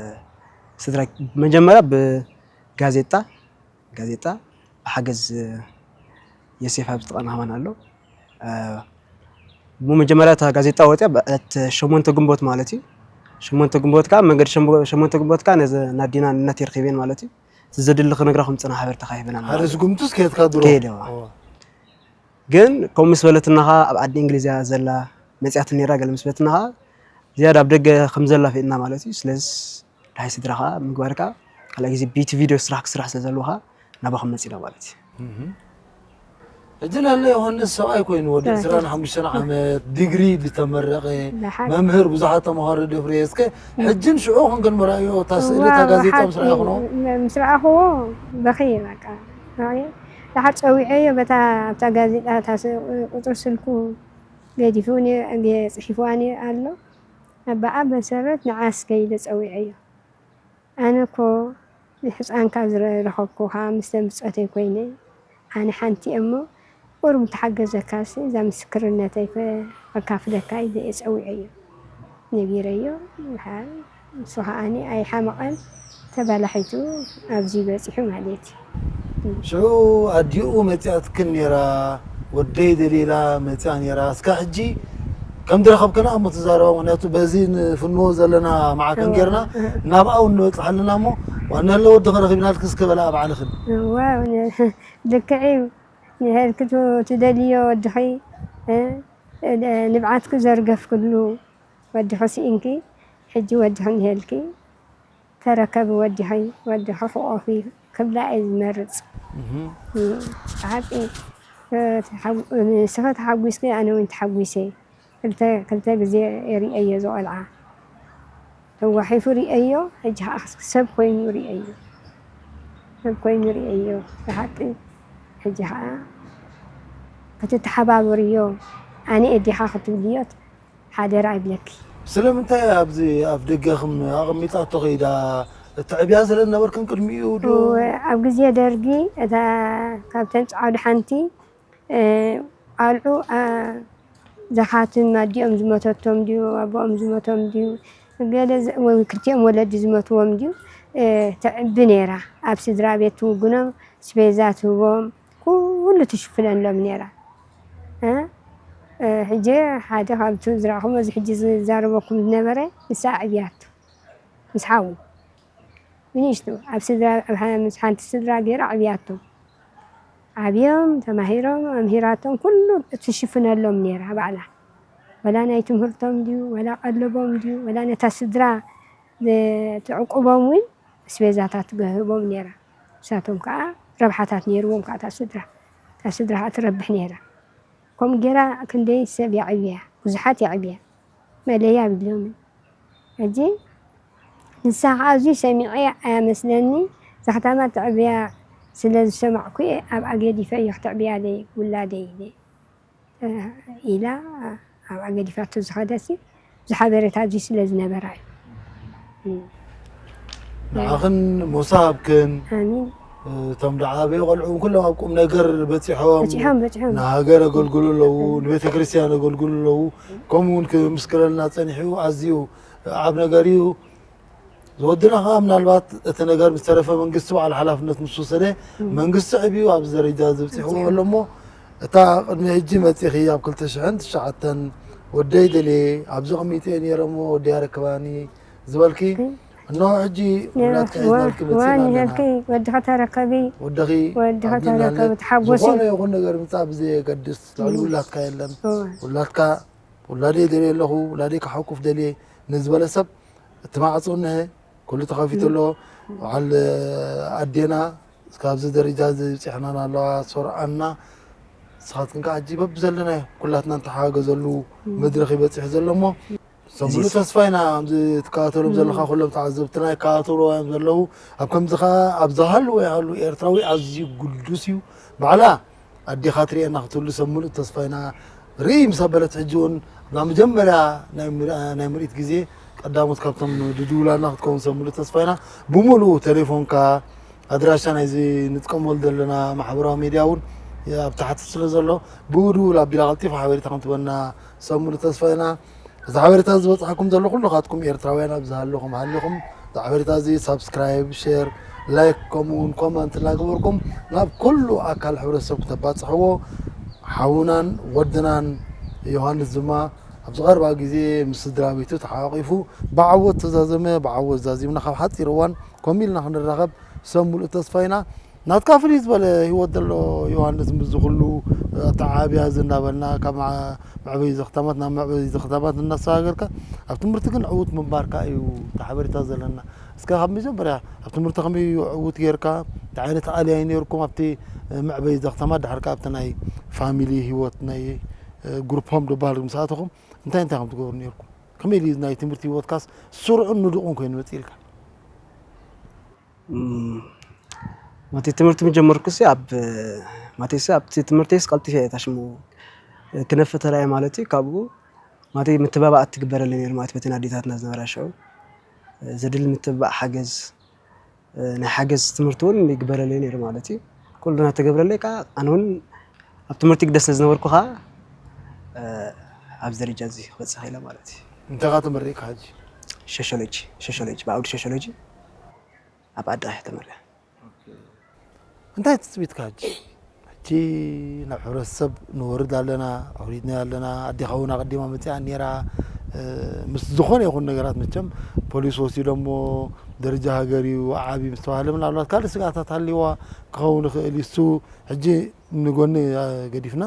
ስድራይ መጀመርያ ብጋዜጣ፣ ጋዜጣ፣ ብሓገዝ ዮሴፍ ኣብዚ ጥቓና ከማን ኣሎ። ብመጀመርያ እታ ጋዜጣ ወፅያ እቲ ሸሞንተ ግንቦት ማለት እዩ። ሸሞንተ ግንቦት ከዓ መንገዲ ሸሞንተ ግንቦት ከዓ ነዚ ናዲና ንነት ይርክብን ማለት እዩ። እቲ ዘድሊ ክነግራ ከም ፅና ሓበርታ ካሂበና። ሓደ ስጉምቲ ስኬትካ ድሮ ከይደ ግን ከምኡ ምስ በለትና ከዓ ኣብ ዓዲ እንግሊዝያ ዘላ መፅያት ነራ ገለ ምስ በለትና ከዓ ዝያዳ ኣብ ደገ ከም ዘላ ፍጥና ማለት እዩ። ስለዚ ድሃይ ስድራኻ ምግባርካ ካልኣይ ግዜ ቢቲ ቪድዮ ስራሕ ክስራሕ ስለ ዘለካ ናባኹም መፂና ማለት እዩ። ሕጂ ናለ ዮሃንስ ሰብኣይ ኮይኑ ወዲ ዕስራን ሓሙሽተን ዓመት ዲግሪ ዝተመረቐ መምህር ብዙሓት ተምሃሮ ደፍረየ እስከ ሕጅን ሽዑ ክንክን መርኣዮ እታ ስእሊ እታ ጋዜጣ ምስ ረኣኹ ነው ምስ ረኣኽዎ በኺ በቃ ደሓር ፀዊዐዮ በታ ኣብታ ጋዜጣ ቁፅሪ ስልኩ ገዲፉ ጽሒፍዋ ኣሎ። ኣባኣ መሰረት ንዓስ ከይደ ጸዊዐዮ። ኣነ እኮ ንሕጻንካ ዝረኸብኩኻ ምስ ተምጸተይ ኮይነ ኣነ ሓንቲ እየ እሞ ቁሩብ እንተሓገዘካሲ እዛ ምስክርነተይ ከካፍለካ ኢለ እየ ጸዊዐዮ ነጊረዮ። ንሱ ከዓኒ ኣይሓመቐን ተባላሒቱ ኣብዚ በጺሑ ማለት እዩ። ሽዑ ኣዲኡ መጺኣትክን ኔራ ወደይ ደሊላ መጺኣ ኔራ እስካ ሕጂ ከም ዝረኸብክና እሞ ትዛረባ ምክንያቱ በዚ ንፍንዎ ዘለና መዓከን ጌርና ናብኣ እውን ንበጽሕ ኣለና እሞ ዋና ኣሎ ወዲ ከረኺብናልክ እስከ በላ ኣብ ዓልኽን እዋ ልክዕ እዩ ንሄልክ ትደልዮ ወድኺ ንብዓትክ ዘርገፍክሉ ወድኺ ስኢንኪ ሕጂ ወድኺ ንሄልኪ ተረከቢ ወዲኺ ወድኺ ክቆፊ ክብላ እየ ዝመርፅ። ብሓቂ ንስኺ ተሓጒስኪ ኣነ እውን ተሓጒሰ። ክልተ ግዜ ርእየዮ እዚ ቆልዓ ተጓሒፉ ርእየዮ ሕጂ ከዓ ሰብ ኮይኑ ርእየዮ ሰብ ኮይኑ ርእየዮ ብሓቂ ሕጂ ከዓ ክትተሓባበርዮ ኣነ እዲኻ ክትብልዮ ሓደራ ይብለኪ። ስለምንታይ ኣብዚ ኣፍ ደገ ክም ኣቐሚጣቶ ከይዳ እትዕብያ ስለ ዝነበርክን ቅድሚኡ ዶ? እወ፣ ኣብ ግዜ ደርጊ እታ ካብተን ጻዕዱ ሓንቲ እ፣ ቃልዑ ኣ፣ ዘኻትም ኣዲኦም ዝመተቶም ድዩ ኣቦኦም ዝመቶም ድዩ ገለ ዝ- ወይ ክልቲኦም ወለዲ ዝመትዎም ድዩ እ፣ ትዕቢ ነይራ። ኣብ ስድራ ቤት ትውግኖም ስፔዛ ትህቦም ኩሉ ትሽፍነሎም ነይራ። እ፣ እ፣ ሕጂ ሓደ ካብቲ ዝረኣኹሞ እዚ ሕጂ ዝዛረበኩም ዝነበረ ንሳ ኣዕብያቶ ምስ ሓዉ ብንእሽቱ ኣብ ስድራ ኣብ ሓ- ምስ ሓንቲ ስድራ ገይራ ኣዕብያቶም። ዓብዮም ተማሂሮም ኣምሂራቶም ኩሉ ትሽፍነሎም ነይራ ባዕላ። ወላ ናይ ትምህርቶም ድዩ ወላ ቀለቦም ድዩ ወላ ነታ ስድራ ዝ- ትዕቁቦም እውን ኣስቤዛታት ትገህቦም ነይራ። ንሳቶም ከዓ ረብሓታት ነይርዎም ከዓ እታ ስድራ እታ ስድራ ከዓ ትረብሕ ነይራ። ከምኡ ገይራ ክንደይ ሰብ የዕብያ፣ ብዙሓት የዕብያ፣ መእለያ የብሎምን። ሕጂ ንሳ ከዓ ኣዝዩ ሰሚዐያ ኣያ መስለኒ፣ እዛ ከተማ ተዕብያ ስለ ዝሰማዕኩ እየ ኣብኣ ገዲፈዮ ክተዕብያ ደይ ውላደይ ኢለ ኢላ ኣብኣ ገዲፋቶ ዝኸደሲ እዚ ሓበሬታ እዚ ስለ ዝነበራ እዩ። ንዓኽን ሞሳ ሃብክን ኣሚን እቶም ዝዓበዩ ቆልዑ እውን ኩሎም ኣብ ቁም ነገር በፂሖም በፂሖም በፂሖም ንሃገር ኣገልግሉ ኣለዉ ንቤተ ክርስቲያን ኣገልግሉ ኣለዉ ከምኡ እውን ክምስክረልና ፀኒሑ ኣዝዩ ዓብ ነገር እዩ ዝወድና ከዓ ምናልባት እቲ ነገር ምስ ተረፈ መንግስቲ በዓል ሓላፍነት ምስ ወሰደ መንግስቲ ዕብዩ ኣብዚ ደረጃ እዚ በፂሕዎ ኣሎ እሞ እታ ቅድሚ ሕጂ መፂኺ ኣብ ክልተ ሽሕን ትሽዓተን ወደይ ደልየ ኣብዚ ኣቐሚጠዮ ነይረ እሞ ወደይ ኣረክባኒ ዝበልኪ እነሆ ሕጂ ውላድካ ሒዝናልኪ መፂና ኣለና። ወድኺ ተረከቢ ወድኺ ወድኺ ተረከቢ ተሓጎሲ ዝኾነ ይኹን ነገር ምፃእ ብዘየገድስ ልዕሊ ውላድካ የለን። ውላድካ ውላደይ ደልየ ኣለኹ ውላደይ ክሓኩፍ ደልየ ንዝበለ ሰብ እቲ ማዕፆ እነሀ ኩሉ ተኸፊቱ ኣሎ። በዓል ኣዴና ካብዚ ደረጃ እዚ ብፅሕናን ኣለዋ ሶርኣና ንስኻትክን ከዓ ሕጂ በብዘለናዮ ኩላትና እንተሓጋገዘሉ መድረኽ ይበፅሕ ዘሎ እሞ ሰሙሉ ተስፋ ኢና ከምዚ ትከታተሎም ዘለካ ኩሎም ተዓዘብትና ይከታተልዎ እዮም ዘለዉ ኣብ ከምዚ ከዓ ኣብ ዝሃልዎ ይሃሉ ኤርትራዊ ኣዝዩ ግዱስ እዩ ባዕላ ኣዴኻ ትርእየና ክትህሉ ሰብ ምሉእ ተስፋ ኢና ርኢ ምስ ኣበለት ሕጂ እውን እዛ መጀመርያ ናይ ምር- ናይ ምርኢት ግዜ ቀዳሞት ካብቶም ድድውላና ክትከውን ሰብ ምሉእ ተስፋ ኢና ብምሉኡ ቴሌፎንካ ኣድራሻ ናይዚ ንጥቀመሉ ዘለና ማሕበራዊ ሜድያ እውን ኣብ ታሕቲ ስለ ዘሎ ብኡ ድውል ኣቢላ ቀልጢፋ ሓበሬታ ከም ትበና ሰብ ምሉእ ተስፋ ኢና እዚ ሓበሬታ ዝበፅሓኩም ዘሎ ኩልኻትኩም ኤርትራውያን ኣብ ዝሃለኹም ሃሊኹም እዚ ሓበሬታ እዚ ሳብስክራይብ ሼር ላይክ ከምኡ እውን ኮመንት እናገበርኩም ናብ ኩሉ ኣካል ሕብረተሰብ ክተባፅሕዎ። ሓውናን ወድናን ዮሃንስ ድማ ኣብዚ ቀረባ ግዜ ምስ ስድራ ቤቱ ተሓቋቒፉ ብዓወት ተዛዘመ። ብዓወት ዛዚምና ካብ ሓፂር እዋን ከምኡ ኢልና ክንራኸብ ሰብ ሙሉእ ተስፋ ኢና። ናትካ ፍልይ ዝበለ ህይወት ዘሎ ዮሃንስ፣ ምስዚ ኩሉ ኣተዓባብያ እዚ እናበልና ካብ መዓ-፣ መዕበዪ ዘኽታማት ናብ መዕበዪ ዘኽታማት እናሰጋገርካ ኣብ ትምህርቲ ግን ዕዉት ምንባርካ እዩ እቲ ሓበሬታ ዘለና። እስከ ካብ መጀመርያ ኣብ ትምህርቲ ከመይ እዩ ዕዉት ጌርካ? እንታይ ዓይነት ኣልያይ ነይርኩም ኣብቲ መዕበዪ ዘኽታማት? ድሓር ከኣ ኣብቲ ናይ ፋሚሊ ህይወት ናይ ግሩፕ ሆም ዝበሃል ምስ ኣተኹም እንታይ እንታይ ከም ትገብሩ ነይርኩም? ከመይ ኢሉ ናይ ትምህርቲ ህይወትካስ ስሩዕን ንዱቕን ኮይኑ መጺእልካ? ማለተይ ትምህርቲ ምጀመርኩሲ ኣብ ማለተይሲ ኣብቲ ትምህርተይስ ቀልጢፈ እየ ታሽሙ ክነፍተላ እየ ማለት እዩ። ካብኡ ማለተይ ምትባባዕ ትግበረለይ ነይሩ ማለት በተን ኣዴታትና ዝነበራ ሽዑ ዘድሊ ምትብባዕ ሓገዝ ናይ ሓገዝ ትምህርቲ እውን ይግበረለይ ነይሩ ማለት እዩ። ኩሉ እናተገብረለይ ከዓ ኣነ እውን ኣብ ትምህርቲ ግደ ስለ ዝነበርኩ ከዓ ኣብዚ ደረጃ እዚ ክበፅሕ ኢለ ማለት እዩ። እንታይ ኢኻ ተመሪቕካ ሕጂ? ሶሽዮሎጂ። ሶሽዮሎጂ ብዓውዲ ሶሽዮሎጂ ኣብ ዓዲ ቀይሕ ተመሪቐ። እንታይ ትፅቢትካ ሕጂ? ሕጂ ናብ ሕብረተሰብ ንወርድ ኣለና፣ ኣውሪድናዮ ኣለና። ኣዴኻ እውን ኣቐዲማ መፂኣ ነይራ። ምስ ዝኾነ ይኹን ነገራት መቸም ፖሊስ ወሲዶሞ ደረጃ ሃገር እዩ ዓብዪ ምስ ተባህለ ምናልባት ካልእ ስግኣታት ሃልይዋ ክኸውን ይኽእል እዩ። እሱ ሕጂ ንጎኒ ገዲፍና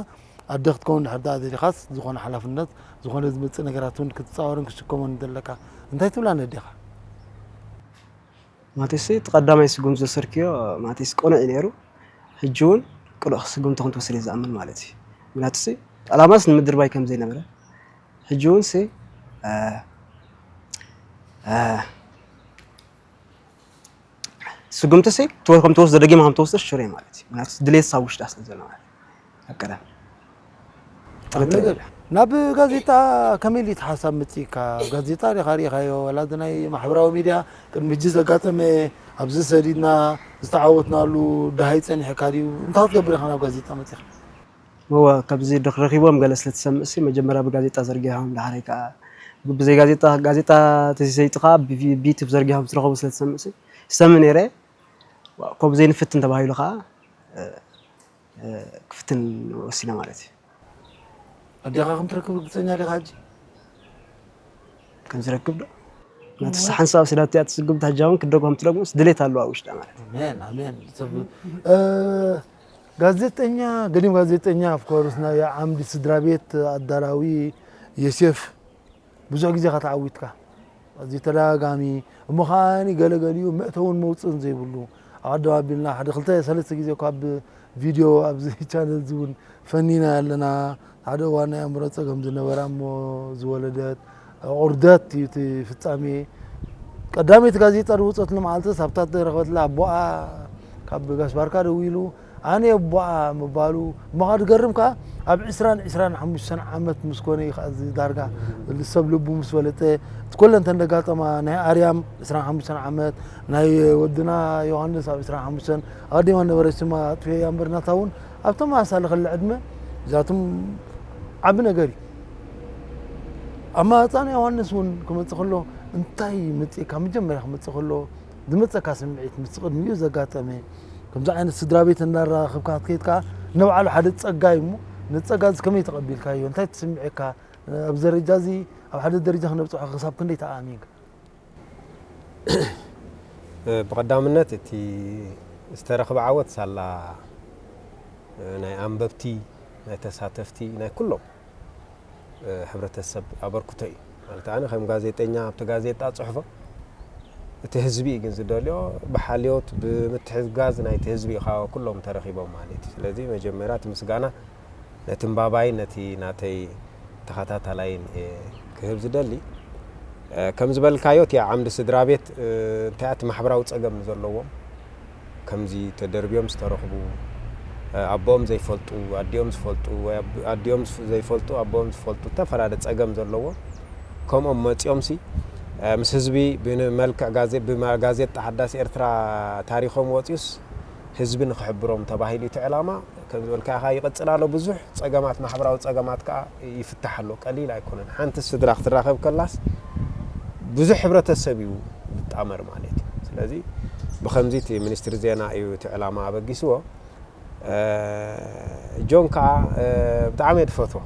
ኣደ ክትከውን ድሕር ደኣ ደሊኻስ ዝኾነ ሓላፍነት ዝኾነ ዝመፅእ ነገራት እውን ክትፃወርን ክትሽከሞን ዘለካ እንታይ ትብላ ነዴኻ? ማለትሲ እቲ ቀዳማይ ስጉምቲ ዘሰርክዮ ማለትሲ ቅኑዕ እዩ ነይሩ። ሕጂ እውን ቅኑዕ ስጉምቲ ከም ትወስድ እየ ዝኣምን ማለት እዩ። ምክንያቱሲ ዕላማስ ንምድርባይ ከም ዘይነበረ ሕጂ እውን ሲ ስጉምቲ ሲ ከም ትወስዶ ደጊማ ከም ትወስዶ ሽር እየ ማለት እዩ። ምክንያቱሲ ድሌት ሳብ ውሽጣ ስለ ዘሎ ማለት እዩ። ኣብ ቀዳም ናብ ጋዜጣ ከመይ ኢሉ እቲ ሓሳብ መፂእካ? ጋዜጣ ዲኻ ሪኢኻዮ ዋላ እዚ ናይ ማሕበራዊ ሚድያ ቅድሚ ሕጂ ዘጋጠመ ኣብዚ ሰዲድና ዝተዓወትናሉ ደሃይ ፀኒሕካ ድዩ? እንታይ ክትገብር ኢኻ ናብ ጋዜጣ መፂእኻ? እወ ከምዚ ረኺቦም ገለ ስለ ትሰምዕሲ መጀመርያ ብጋዜጣ ዘርጊሖም ደሓረይ ከዓ ብዘይ ጋዜጣ ጋዜጣ ተዘይሰይጥኻ ብዩቱብ ዘርጊሖም ዝረኸቡ ስለ ትሰምዕሲ ይሰምዕ ነይረ። ከምኡ ዘይንፍትን ተባሂሉ ከዓ ክፍትን ወሲነ ማለት እዩ። ኣዴኻ ከም ትረክብ ርግፀኛ ዲኻ ሕጂ? ከም ዝረክብ ዶ? ናትስ ሓንሳብ ስዳት እያ ትስጉም ታጃውን ክደጎም ትደግሞስ ድሌት ኣለዋ ውሽጣ ማለት እዩ። ኣሜን ኣሜን። ሰብ እ፣ ጋዜጠኛ ገዲም ጋዜጠኛ ኦፍኮርስ ናይ ዓምዲ ስድራ ቤት ኣዳላዊ ዮሴፍ ብዙሕ ግዜ ኢኻ ተዓዊትካ። ኣዝዩ ተደጋጋሚ እሞ ከዓኒ ገለገሊኡ መእተውን መውፅእን ዘይብሉ ኣቐድም ኣቢልና ሓደ ክልተ ሰለስተ ግዜ እኳ ብ ቪድዮ ኣብዚ ቻነል እዚ እውን ፈኒና ኣለና። ሓደ እዋን ናይ ኣእምሮ ፀገም ዝነበራ እሞ ዝወለደት ዑርደት እዩ እቲ ፍፃሜ። ቀዳመይቲ ጋዜጣ ዝወፀትሉ መዓልትስ ኣብታ ዝረኸበትላ ኣቦኣ ካብ ጋሽ ባርካ ደዊሉ ኣነ ኣቦኣ ምባሉ እሞ ከዓ ዝገርም ከዓ ኣብ ዕስራን ዕስራን ሓሙሽተን ዓመት ምስ ኮነ እዩ ከዓ እዚ ዳርጋ ሰብ ልቡ ምስ ፈለጠ እቲ ኩለን ተን ደጋጠማ ናይ ኣርያም ዕስራን ሓሙሽተን ዓመት ናይ ወድና ዮሃንስ ኣብ ዕስራን ሓሙሽተን ኣቐዲማ ነበረች ስማ ኣጥፍኤያ እምበር ናታ እውን ኣብ ተመሳሳሊ ክሊ ዕድመ እዚኣቶም ዓቢ ነገር እዩ። ኣማራፃ ናይ ዮሃንስ እውን ክመፅእ ከሎ እንታይ መፅእካ መጀመርያ ክመፅእ ከሎ ዝመፀካ ስምዒት ምስ ቅድሚኡ ዘጋጠመ ከምዚ ዓይነት ስድራ ቤት እናራኸብካ ክትከይድ ከዓ ንባዕሉ ሓደ ፀጋይ እሞ ነቲ ፀጋ እዚ ከመይ ተቐቢልካዮ እንታይ ትስምዐካ ኣብዚ ደረጃ እዚ ኣብ ሓደ ደረጃ ክነብፅሖ ክሳብ ክንደይ ተኣሚንካ? ብቐዳምነት እቲ ዝተረኽበ ዓወት ሳላ ናይ ኣንበብቲ ናይ ተሳተፍቲ ናይ ኩሎም ሕብረተሰብ ኣበርክቶ እዩ። ማለት ኣነ ከም ጋዜጠኛ ኣብቲ ጋዜጣ ፅሕፎ እቲ ህዝቢ እዩ ግን ዝደልዮ ብሓልዮት ብምትሕግጋዝ ናይቲ ህዝቢ እዩ ካብ ኩሎም ተረኺቦም ማለት እዩ። ስለዚ መጀመርያ እቲ ምስጋና ነቲ ንባባይን ነቲ ናተይ ተኸታታላይን እየ ክህብ ዝደሊ። ከም ዝበልካዮ እቲ ዓምዲ ስድራ ቤት እንታይ እቲ ማሕበራዊ ፀገም ዘለዎም ከምዚ ተደርብዮም ዝተረኽቡ ኣቦኦም ዘይፈልጡ ኣዲኦም ዝፈልጡ ወይ ኣዲኦም ዘይፈልጡ ኣቦኦም ዝፈልጡ ዝተፈላለየ ፀገም ዘለዎም ከምኦም መፂኦም ሲ ምስ ህዝቢ ብመልክዕ ብጋዜጣ ሓዳስ ኤርትራ ታሪኾም ወፂኡስ ህዝቢ ንክሕብሮም ተባሂሉ እቲ ዕላማ ከም ዝበልካ ኢኻ ይቕፅል ኣሎ ብዙሕ ፀገማት ማሕበራዊ ፀገማት ከዓ ይፍታሕ ኣሎ ቀሊል ኣይኮነን ሓንቲ ስድራ ክትራኸብ ከላስ ብዙሕ ሕብረተሰብ እዩ ዝጣመር ማለት እዩ ስለዚ ብኸምዚ እቲ ሚኒስትሪ ዜና እዩ እቲ ዕላማ ኣበጊስዎ። እ፣ ጆን ከዓ፣ እ፣ ብጣዕሚ እየ ዝፈትዎ።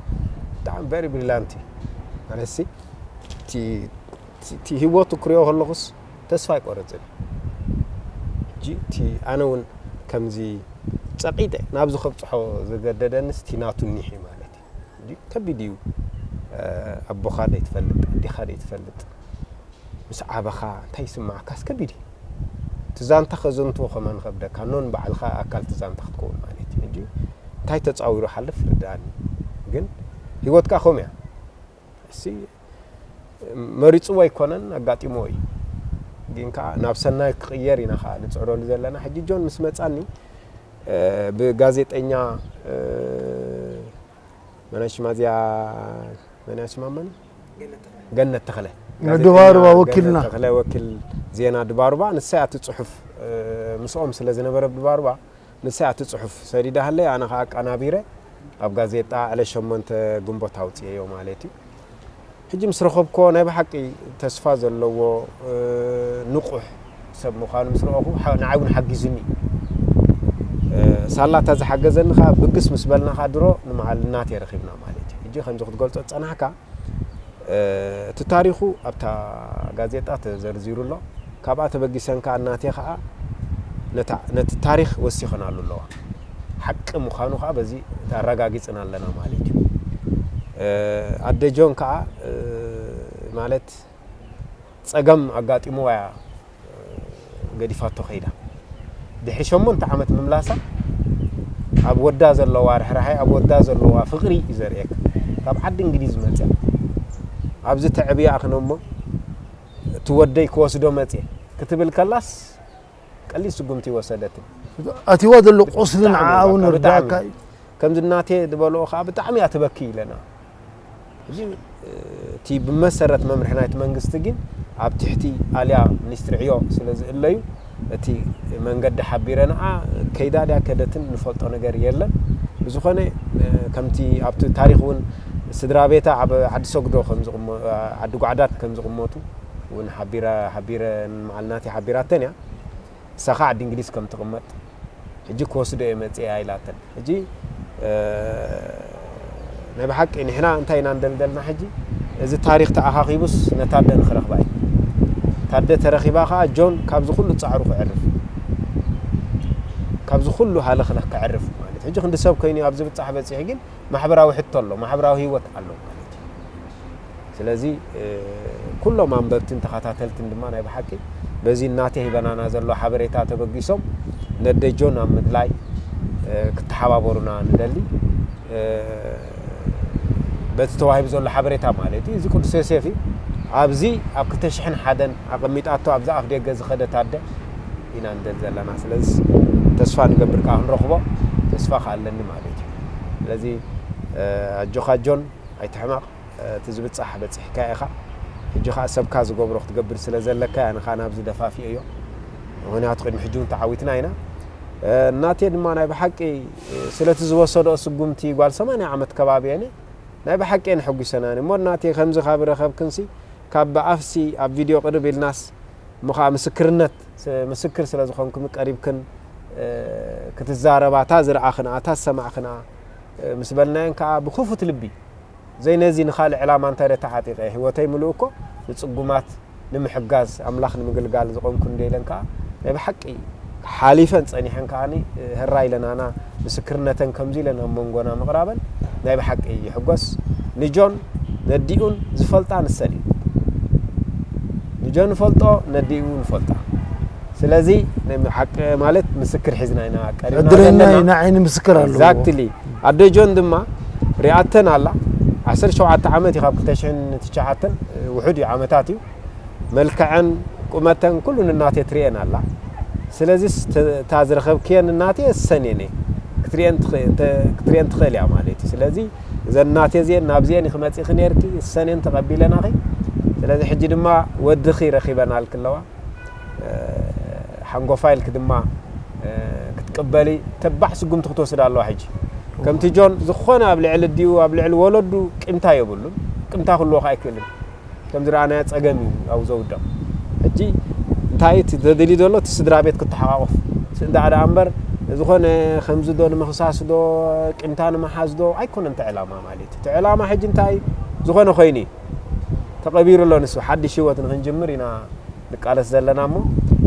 ብጣዕሚ very brilliant እዩ። ማለትሲ እቲ፣ እቲ፣ እቲ ህይወቱ ክሪኦ ከለኹስ ተስፋ ኣይቆርጽን። ሕጂ እቲ ኣነ እውን ከምዚ ጸቒጠ ናብዚ ከብጽሖ ዘገደደንስ እቲ ናቱ ኒሕ እዩ ማለት እዩ። ሕጂ ከቢድ እዩ። እ፣ ኣቦኻ ደይትፈልጥ፣ ኣዴኻ ደይትፈልጥ፣ ምስ ዓበኻ እንታይ ይስምዓካስ ከቢድ እዩ። እቲ ዛንታ ከዘንትዎ ከማን ከብደካ፣ ኖን ባዕልኻ ኣካል እቲ ዛንታ ክትከውን ማለት እዩ። ሕጂ እንታይ ተጻዊሩ ሓልፍ ርድኣኒ። ግን ህይወት ከኣ ከምኡ እያ። እሲ መሪጽዎ ኣይኮነን፣ ኣጋጢምዎ እዩ። ግን ከኣ ናብ ሰናይ ክቕየር ኢና ከኣ ንጽዕረሉ ዘለና። ሕጂ ጆን ምስ መጻኒ፣ እ፣ ብጋዜጠኛ፣ እ፣ መን ሽማ እዚኣ፣ መን ሽማ መን? ገነት ተኽለ። ድባሩባ ጋዜጠኛ ወኪልና። ገነት ተኽለ ወኪል ዜና ድባሩባ፣ ንሳ እያ እቲ ጽሑፍ፣ እ፣ ምስኦም ስለ ዝነበረ ድባሩባ፣ ንሳ እያ እቲ ጽሑፍ ሰዲዳሃለይ፣ ኣነ ኸኣ ኣቀናቢረ ኣብ ጋዜጣ ዕለት ሸሞንተ ግንቦት ኣውጽኤዮ ማለት እዩ። ሕጂ ምስ ረኸብክዎ ናይ ብሓቂ ተስፋ ዘለዎ፣ እ፣ ንቑሕ ሰብ ምዃኑ ምስ ረኣኹ፣ ሓ-፣ ንዓይ እውን ሓጊዙኒ። እ፣ ሳላ እታ ዝሓገዘኒ ኸኣ ብግስ ምስ በልና ኸኣ ድሮ ንመዓል እናቴ ረኺብና ማለት እዩ። ሕጂ ከምዚ ክትገልጾ ዝጸናሕካ፣ እ፣ እቲ ታሪኹ ኣብታ ጋዜጣ ተዘርዚሩ ኣሎ። ካብኣ ተበጊሰን ከኣ እናቴ ኸኣ ነታ፣ ነቲ ታሪኽ ወሲኸናሉ ኣለዋ። ሓቂ ምዃኑ ኸኣ በዚ ኣረጋጊጽና ኣለና ማለት እዩ። እ፣ ኣደ ጆን ከኣ፣ እ፣ ማለት ጸገም ኣጋጢምዋ እያ ገዲፋቶ ከይዳ። ድሕሪ ሸሞንተ ዓመት ምምላሳ ኣብ ወዳ ዘለዋ ርሕራሐ፣ ኣብ ወዳ ዘለዋ ፍቕሪ እዩ ዘርእየካ። ካብ ዓዲ እንግሊዝ መጽያ ኣብዚ ተዕብያ ኣኽነ እሞ እቲ ወደይ ክወስዶ መጽየ ክትብል ከላስ ቀሊል ስጉምቲ ይወሰደትን። ኣትይዋ ዘሎ ቁስሊ ብጣዕሚ ንዓኣ እውን በቃ፣ ርዳእካ ብጣዕሚ። እዩ። ከምዚ እናቴ ዝበልኦ ከዓ ብጣዕሚ እያ ትበኪ ኢለና። ሕጂ፣ እ፣ እቲ ብመሰረት መምርሒ ናይቲ መንግስቲ ግን ኣብ ትሕቲ ኣልያ ሚኒስትሪ ዕዮ ስለ ዝእለዩ፣ እቲ መንገዲ ሓቢረንኣ ከይዳ ድያ ከደትን ንፈልጦ ነገር የለን። ብዝኾነ፣ እ፣ ከምቲ ኣብቲ ታሪኽ እውን ስድራ ቤታ ኣብ ዓዲ ሰግዶ ከም ዝቕመ-፣ ዓዲ ጓዕዳድ ከም ዝቕመጡ እውን ሓቢራ-፣ ሓቢረ-፣ ንመዓልናተይ ሓቢራተን እያ። ንሳ ኸዓ ዓዲ እንግሊዝ ከም ትቕመጥ፣ ሕጂ ክወስዶ እየ መጽየ ኢላተን። ሕጂ፣ እ፣ ናይ ብሓቂ ንሕና እንታይ ኢና እንደልደልና ሕጂ? እዚ ታሪኽ ተኣኻኺቡስ ነታ ኣደ ንኽረኽባ እዩ። እታ ኣደ ተረኺባ ኸዓ ጆን ካብዚ ኩሉ ጻዕሩ ክዕርፍ፣ ካብዚ ኩሉ ሃለኽለኽ ክዕርፍ ማለት እዩ። ሕጂ ክንዲ ሰብ ኮይኑ ኣብዚ ብጻሕ በጺሑ ግን ማሕበራዊ ሕቶ ኣሎ፣ ማሕበራዊ ህይወት ኣሎ ማለት እዩ። ስለዚ፣ እ፣ ኩሎም ኣንበብትን ተኸታተልትን ድማ ናይ ብሓቂ በዚ እናተ ሂበናና ዘሎ ሓበሬታ ተበጊሶም ነደይ ጆን ኣብ ምድላይ፣ እ፣ ክተሓባበሩና ንደሊ። እ፣ በቲ ተዋሂቡ ዘሎ ሓበሬታ ማለት እዩ። እዚ ቅዱስ ዮሴፍ እዩ። ኣብዚ ኣብ ክልተ ሽሕን ሓደን ኣቐሚጣቶ ኣብዛ ኣፍ ደገ ዝኸደት ኣደ ኢና ንደሊ ዘለና። ስለዚ ተስፋ ንገብር ከኣ ክንረኽቦ ተስፋ ከኣ ኣለኒ ማለት እዩ። ስለዚ፣ እ፣ ኣጆኻ ጆን፣ ኣይትሕመቕ። እቲ ዝብጻሕ በጺሕካ ኢኻ። ሕጂ ኸኣ ሰብካ ዝገብሮ ክትገብር ስለ ዘለካ እያ፣ ንኻ ናብዚ ደፋፊኦዮ። ምኽንያቱ ቅድሚ ሕጂ እውን ተዓዊትና ኢና። እ፣ እናቴ ድማ ናይ ብሓቂ፣ እ፣ ስለቲ ዝወሰድኦ ስጉምቲ ጓል ሰማንያ ዓመት ከባቢ እየ፣ ናይ ብሓቂ እየን ኣሐጒሰናኒ። እሞ እናቴ ከምዚ ካብ ረኸብክንሲ፣ ካብ ብኣፍሲ ኣብ ቪድዮ ቅርብ ኢልናስ፣ እሞ ኸኣ ምስክርነት፣ ስ-፣ ምስክር ስለ ዝኾንክን ቀሪብክን፣ እ፣ ክትዛረባ፣ እታ ዝረኣኽንኣ፣ እታ ዝሰማዕክንኣ፣ እ፣ ምስ በልናየን ከኣ ብክፉት ልቢ፣ ዘይነዚ ንኻልእ ዕላማ እንታይ ደ ተዓጢቐ፣ ህይወተይ ምሉእ እኮ ንጽጉማት ንምሕጋዝ፣ ኣምላኽ ንምግልጋል ዝቖምኩ እንደ ኢለን ከኣ ናይ ብሓቂ ሓሊፈን ጸኒሐን ከኣኒ፣ ህራይ ኢለናና ምስክርነተን ከምዚ ኢለን ኣብ መንጎና ምቕራበን ናይ ብሓቂ ይሕጎስ። ንጆን ነዲኡን ዝፈልጣ ንሰን እዩ። ንጆን ንፈልጦ፣ ነዲኡ ንፈልጣ። ስለዚ ናይ ሓቂ ማለት ምስክር ሒዝና ኢና ቀሪብና ዕድለኛ ዘለና። ኢና፣ ዓይኒ ምስክር ኣለዎ። Exactly። ኣደ ጆን ድማ ሪኣተን ኣላ። ዓሰርተ ሸውዓተ ዓመት እዩ፣ ካብ ክልተ ሽሕን ትሽዓተን፣ ውሑድ እዩ ዓመታት እዩ። መልክዐን፣ ቁመተን፣ ኩሉ ንናቴ ትሪኤን ኣላ። ስለዚስ ተ-፣ እታ ዝረኸብክየን እናቴ እሰን እየን እየ። ክትሪኤን ትኽ-፣ እንተ-፣ ክትሪኤን ትኽእል እያ ማለት እዩ። ስለዚ እዘን እናቴ እዚኤን ናብዚኤን ኢኺ መፂእኺ ነይርኪ፣ እሰን እየን ተቐቢለናኺ። ስለዚ ሕጂ ድማ ወድኺ ረኺበናልኪ ኣለዋ። እ፣ ሓንጎፋይ ኢልኪ ድማ፣ እ፣ ክትቅበሊ ተባዕ ስጉምቲ ክትወስድ ኣለዋ። ሕጂ ከምቲ ጆን ዝኾነ ኣብ ልዕሊ ኣዲኡ፣ ኣብ ልዕሊ ወለዱ ቂምታ የብሉን። ቂምታ ክህልዎ ከኣ ኣይክእልን። ከም ዝረኣናዮ ጸገም እዩ ኣብኡ ዘውድቕ። ሕጂ እንተ እንታይ እቲ ዘድሊ ዘሎ እቲ ስድራ ቤት ክተሓቋቆፍ ስእዳዕ ደኣ እምበር ዝኾነ ከምዚ ዶ ንምኽሳስ ዶ ቂምታ ንምሓዝ ዶ ኣይኮነን እቲ ዕላማ ማለት እዩ። እቲ ዕላማ ሕጂ እንታይ ዝኾነ ኮይኑ እዩ። ተቐቢሩ ኣሎ ንሱ ሓድሽ ህይወት ንክንጅምር ኢና ንቃለስ ዘለና እሞ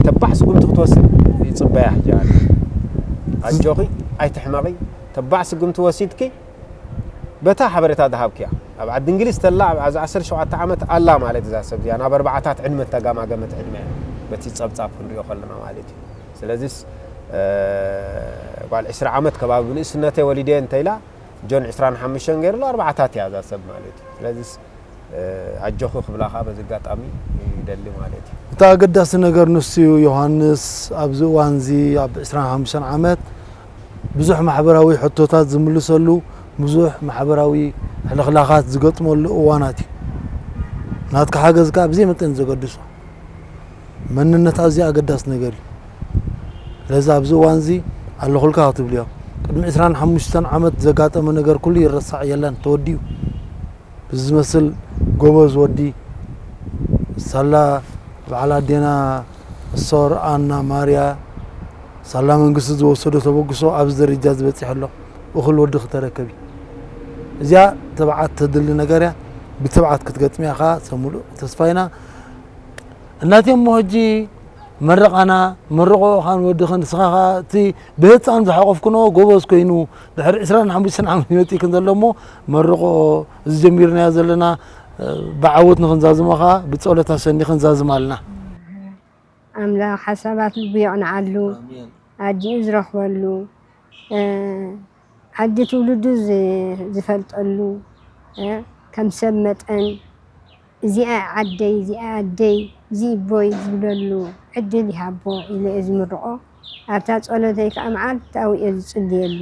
ተባዕ ስጉምቲ ክትወስድ ይጽበያ ሕጂ ኣነ። ኣጆኺ ኣይትሕመቒ ተባዕ ስጉምቲ ወሲድኪ በታ ሓበሬታ ዝሃብክያ ኣብ ዓዲ እንግሊዝ ተላ ኣብዚ ዓሰርተ ሸውዓተ ዓመት ኣላ ማለት እዛ ሰብ እዚኣ ናብ ኣርባዓታት ዕድመ ተጋማገመት ዕድመ እያ በቲ ጸብጻብ ክንሪኦ ከለና ማለት እዩ። ስለዚስ እ፣ ጓል ዕስራ ዓመት ከባቢ ብንእስነተይ ወሊደ እንተኢላ ጆን ዕስራን ሓሙሽተን ገይሩ ኣሎ ኣርባዓታት እያ እዛ ሰብ ማለት እዩ። ስለዚስ እ፣ ኣጆኹ ክብላኻ በዚ ኣጋጣሚ ይደሊ ማለት እዩ። እቲ ኣገዳሲ ነገር ንሱ እዩ። ዮሃንስ ኣብዚ እዋን እዚ ኣብ ዕስራን ሓሙሽተን ዓመት ብዙሕ ማሕበራዊ ሕቶታት ዝምልሰሉ፣ ብዙሕ ማሕበራዊ ሕልኽላኻት ዝገጥመሉ እዋናት እዩ። ናትካ ሓገዝ ከኣ ብዘይ መጠን ዘገድሶ። መንነት ኣዝዩ ኣገዳሲ ነገር እዩ። ስለዚ ኣብዚ እዋን እዚ ኣለኹልካ ክትብልዮ። ቅድሚ ዕስራን ሓሙሽተን ዓመት ዘጋጠመ ነገር ኩሉ ይረሳዕ የለን፣ ተወዲኡ። ብዝመስል ጎበዝ ወዲ፣ ሳላ በዓል ኣዴና ሶር ኣና ማርያ፣ ሳላ መንግስቲ ዝወሰዶ ተበግሶ ኣብዚ ደረጃ ዝበጺሐ ኣሎ። እኹል ወዲ ክተረከቢ። እዚኣ ትብዓት ተድሊ ነገር እያ። ብትብዓት ክትገጥምያ ኸኣ ሰብ ሙሉእ ተስፋ ኢና። እናቴ እሞ ሕጂ መርቓና፣ መርቖ ኻን ወድኽን፣ ንስኻ ኸኣ እቲ ብህፃን ዝሓቆፍክንኦ ጎበዝ ኮይኑ፣ ድሕሪ ዕስራን ሓሙሽተን ዓመት ይመጽእክን ዘሎ እሞ፣ መርቖ፣ እዚ ጀሚርናዮ ዘለና፣ እ፣ ብዓወት ንኽንዛዝሞ ኸኣ ብጸሎት ኣሰኒኽን ዛዝማልና። ኣምላኽ ሓሳባት ልቡ የቕንዓሉ፣ ኣሜን። ኣዲኡ ዝረኽበሉ፣ እ፣ ዓዲ ትውልዱ ዝ-፣ ዝፈልጠሉ፣ እ፣ ከም ሰብ መጠን፣ እዚኣ ዓደይ፣ እዚኣ ኣደይ፣ እዚ እቦይ ዝብለሉ ዕድል ይሃቦ ኢለ እየ ዝምርቖ። ኣብታ ጸሎተይ ከኣ መዓልታዊ እየ ዝጽልየሉ።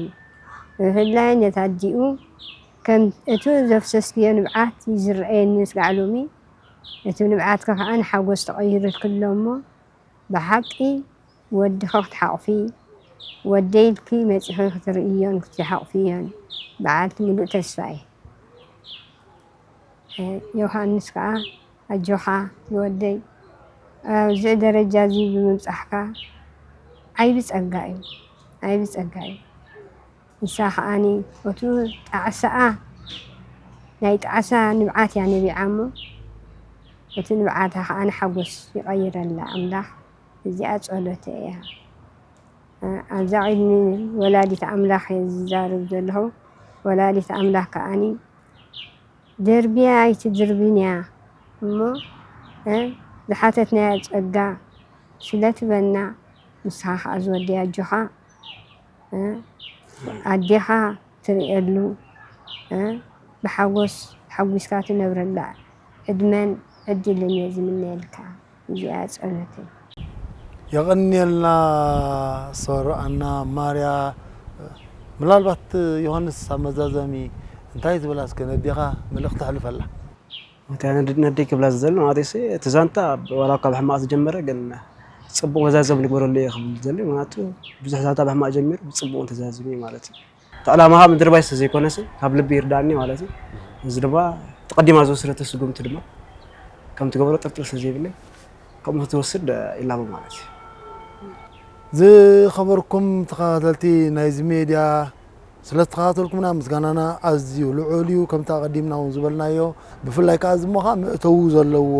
ብፍላይ ነታ ኣዲኡ ከም እቱ ዘፍሰስክዮ ንብዓት እዩ ዝረኣየኒ እስካዕ ሎሚ። እቲ ንብዓትኪ ከኣ ንሓጎስ ተቐይሩልኪ ኣሎ እሞ፣ ብሓቂ ወድኺ ክትሓቑፊ፣ ወደይ ኢልኪ መጺኺ ክትርእዮን ክትሓቑፍዮን በዓልቲ ምሉእ ተስፋ እየ። ዮሃንስ ከኣ ኣጆኻ ዝወደይ፣ ኣብዚ ደረጃ እዚ ብምብጻሕካ ዓይቢ ጸጋ እዩ፣ ዓይቢ ጸጋ እዩ። ንሳ ከኣኒ እቱ ጣዕሳኣ፣ ናይ ጣዕሳ ንብዓት እያ ነቢዓ እሞ፣ እቲ ንብዓታ ከኣ ንሓጎስ ይቐይረላ ኣምላኽ። እዚኣ ጸሎተይ እያ። ኣብዛ ቅድሚ ወላዲት ኣምላኽ እየ ዝዛረብ ዘለኹ። ወላዲት ኣምላኽ ከኣኒ ደርብያ ኣይትድርብን እያ እሞ፣ እ፣ ዝሓተትናያ ጸጋ ስለ ትበና፣ ንስኻ ከኣ ዝወደይ ኣጆኻ፣ እ፣ ኣዴኻ ትርእየሉ፣ እ፣ ብሓጎስ ሓጒስካ ትነብረላ ዕድመን ዕድልን እየ ዝምነየልካ። እዚኣ ጸሎተይ። የቐንየልና ሶር ኣና ማርያ። ምናልባት ዮሃንስ ኣብ መዛዘሚ እንታይ ትብላ እስከ ነዴኻ መልእኽቲ ተሕልፈላ? እንታይ ነድ-፣ ነደይ ክብላ ዝደሊ ማለት እዩ፣ እቲ ዛንታ ዋላ እኳ ብሕማቕ ዝጀመረ ግን ጽቡቕ መዛዘሚ ንግበረሉ እየ ክብል ዝደሊ። ምክንያቱ ብዙሕ ዛንታ ብሕማቕ ጀሚሩ ብጽቡቕ ተዛዚሙ እዩ ማለት እዩ። እቲ ዕላማኻ ምድርባይ ስለ ዘይኮነሲ ካብ ልቢ ይርዳእኒ ማለት እዩ። እዚ ድማ ተቐዲማ ዝወሰደቶ ስጉምቲ ድማ ከም ትገብሮ ጥርጥር ስለ ዘይብለይ ከምኡ ክትወስድ ይላቦ ማለት እዩ። ዝኸበርኩም ተኸታተልቲ ናይዚ ሜድያ፣ ስለ ዝተኸታተልኩምና ምስጋናና ኣዝዩ ልዑል እዩ። ከምቲ ኣቐዲምና እውን ዝበልናዮ፣ ብፍላይ ከኣ እዚ እሞ ኸኣ መእተዊ ዘለዎ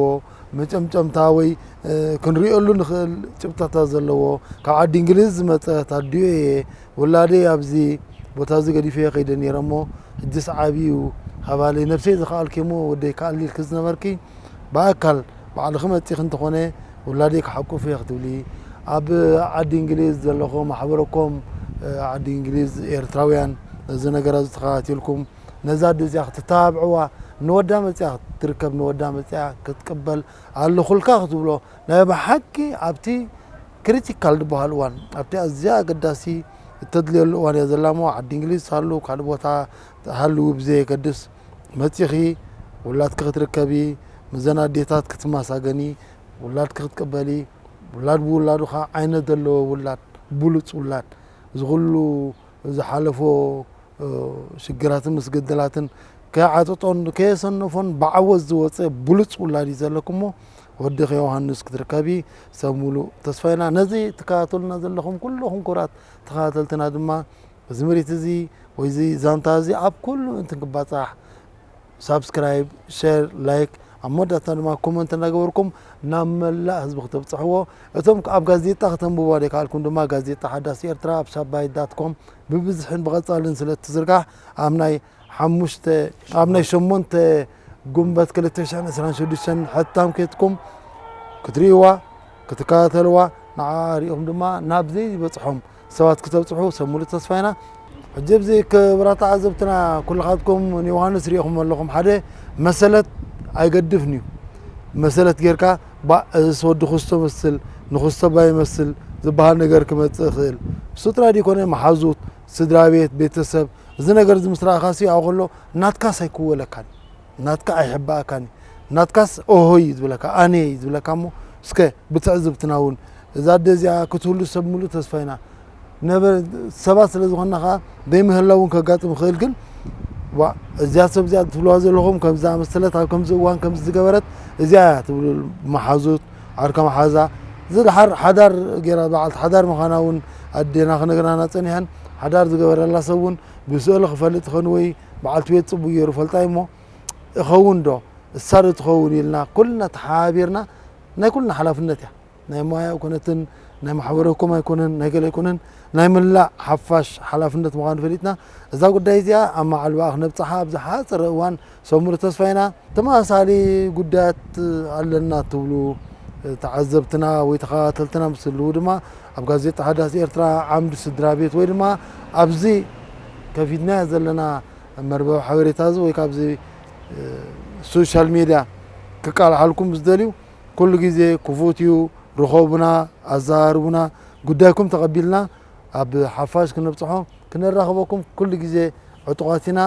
መጨምጨምታ ወይ፣ እ፣ ክንሪኦሉ ንኽእል ጭብጥታት ዘለዎ፣ ካብ ዓዲ እንግሊዝ ዝመጸት ኣዲኡ እየ፣ ውላደይ ኣብዚ ቦታ እዚ ገዲፈዮ ከይደ ነይረ እሞ፣ ሕጅስ ዓብዩ፣ ሃባለይ፣ ነብሰይ ዝኸኣልክዮ እሞ ወደይ ከኣሊ ኢልኪ ዝነበርኪ፣ ብኣካል ባዕልኺ መጺኺ እንተኾነ ውላደይ ክሓቁፍ እየ ክትብሊ፣ ኣብ ዓዲ እንግሊዝ ዘለኹም ማሕበረኮም፣ እ፣ ዓዲ እንግሊዝ ኤርትራውያን፣ እዚ ነገር እዚ ተኸታቲልኩም ነዛ ኣደ እዚኣ ክትተባብዕዋ፣ ንወዳ መጺኣ ክትርከብ፣ ንወዳ መጺኣ ክትቅበል ኣለኹልካ ክትብሎ፣ ናይ ብሓቂ ኣብቲ ክሪቲካል ዝበሃል እዋን፣ ኣብቲ ኣዝያ ኣገዳሲ እተድልየሉ እዋን እያ ዘላ እሞ፣ ዓዲ እንግሊዝ ትሃሉ፣ ካልእ ቦታ ትሃልዊ ብዘየገድስ፣ መጺኺ ውላድኪ ክትርከቢ፣ ምዘን ኣዴታት ክትመሳገኒ፣ ውላድኪ ክትቅበሊ፣ ውላድ ብውላዱ ኸዓ ዓይነት ዘለዎ ውላድ፣ ብሉጽ ውላድ፣ እዚ ኹሉ ዝሓለፎ፣ እ፣ ሽግራትን ምስግድላትን ከይዓጠጦን ከየሰነፎን ብዓወት ዝወጸ ብሉጽ ውላድ እዩ ዘለኩሞ። ወድኺ ዮሃንስ ክትርከቢ ሰብ ሙሉእ ተስፋ ኢና። ነዚ ትከታተሉና ዘለኹም ኩልኹም ክቡራት ተኸታተልትና ድማ እዚ ምርኢት እዚ ወይ እዚ ዛንታ እዚ ኣብ ኩሉ እንትን ክባጻሕ ሳብስክራይብ፣ ሸር፣ ላይክ ኣብ መወዳእታ ድማ ኮመንት እናገበርኩም ናብ መላእ ህዝቢ ክተብጽሕዎ፣ እቶም ኣብ ጋዜጣ ከተንብቦ ዘይከኣልኩም ድማ ጋዜጣ ሓዳስ ኤርትራ ኣብ ሳባይ ዳት ኮም ብብዝሕን ብቐጻልን ስለ እትዝርጋሕ ኣብ ናይ ሓሙሽተ ኣብ ናይ ሸሞንተ ጉንበት ክልተ ሽሕን ዕስራን ሽዱሽተን ሕታም ኬድኩም ክትርእይዋ ክትከታተልዋ ንዓ ሪኢኹም ድማ ናብ ዘይበጽሖም ሰባት ክተብጽሑ ሰብ ሙሉእ ተስፋ ኢና። ሕጂ ኣብዚ ክብራት ተዓዘብትና ኩልኻትኩም ንዮሃንስ ሪኢኹም ኣለኹም ሓደ መሰለት ኣይገድፍን እዩ። መሰለት ጌርካ ባ እዚስ ወዲ ክስቶ መስል ንክስቶ ባ ይመስል ዝበሃል ነገር ክመጽእ ይኽእል። እሱ ጥራይ ዲኮነ መሓዙት ስድራ ቤት ቤተሰብ እዚ ነገር እዚ ምስ ረኣኻሲ ኣብኡ ከሎ ናትካስ ኣይክወለካን ናትካ ኣይሕባእካን ናትካስ ኦሆ እዩ ዝብለካ ኣነ እዩ ዝብለካ እሞ እስከ ብትዕዝብትና እውን እዛ ኣደ እዚኣ ክትህሉ ሰብ ሙሉእ ተስፋ ኢና ነበ ሰባት ስለ ዝኾንና ከዓ ዘይምህላው እውን ከጋጥም ይኽእል ግን ዋ እዚኣ ሰብ እዚኣ ትብልዋ ዘለኹም ከምዚ ኣመሰለት ኣብ ከምዚ እዋን ከምዚ ዝገበረት እዚኣ እያ ትብሉ መሓዙት ዓርካ መሓዛ እዚ ድሓር ሓዳር ገይራ በዓልቲ ሓዳር ምዃና እውን ኣዴና ክነግረና ጸኒሐን ሓዳር ዝገበረላ ሰብ እውን ብስእሊ ክፈልጥ ይኸውን ወይ በዓልቲ ቤት ጽቡቅ ገይሩ ፈልጣ እሞ ይኸውን ዶ እሳ ዶ ትኸውን ኢልና ኩልና ተሓባቢርና ናይ ኩልና ሓላፍነት እያ ናይ ሞያ ኣይኮነትን ናይ ማሕበረኩም ኣይኮነን ናይ ገለ ኣይኮነን ናይ ምላእ ሓፋሽ ሓላፍነት ምዃኑ ፈሊጥና እዛ ጉዳይ እዚኣ ኣብ መዓልባኣ ክነብፅሓ ኣብ ዝሓፀረ እዋን ሰሙር ተስፋ ኢና ተመሳሳሊ ጉዳያት ኣለና ትብሉ ተዓዘብትና ወይ ተኸታተልትና ምስ ህልዉ ድማ ኣብ ጋዜጣ ሓዳስ ኤርትራ ዓምዲ ስድራ ቤት ወይ ድማ ኣብዚ ከፊትናዮ ዘለና መርበብ ሓበሬታ እዚ ወይ ካብዚ ሶሻል ሜድያ ክቃልሓልኩም ዝደልዩ ኩሉ ግዜ ክፉት እዩ ርኸቡና ኣዘራርቡና ጉዳይኩም ተቐቢልና ኣብ ሓፋሽ ክነብፅሖ ክነራኽበኩም ኩሉ ግዜ ዕጡቓት ኢና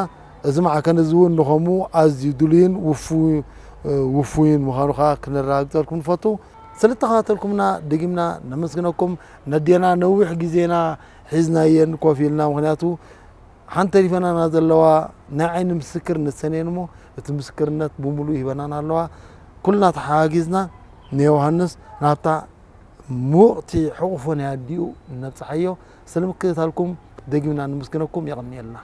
እዚ ማዕከን እዚ እውን ንኸምኡ ኣዝዩ ድሉይን ውፉይን ምዃኑ ከዓ ክነረጋግፀልኩም ንፈቱ ስለተኸታተልኩምና ደጊምና ነመስግነኩም ነዴና ነዊሕ ግዜና ሒዝናየን ኮፍ ኢልና ምክንያቱ ሓንቲ ተሪፈናና ዘለዋ ናይ ዓይኒ ምስክር ንሰን እየን እሞ እቲ ምስክርነት ብምሉእ ይህበናና ኣለዋ ኩልና ተሓጋጊዝና ንዮሃንስ ናብታ ሙቕቲ ሕቑፎ ናይ ኣዲኡ ነብፅሓዮ ስለምክትታልኩም ደጊምና ንምስግነኩም የቐንየልና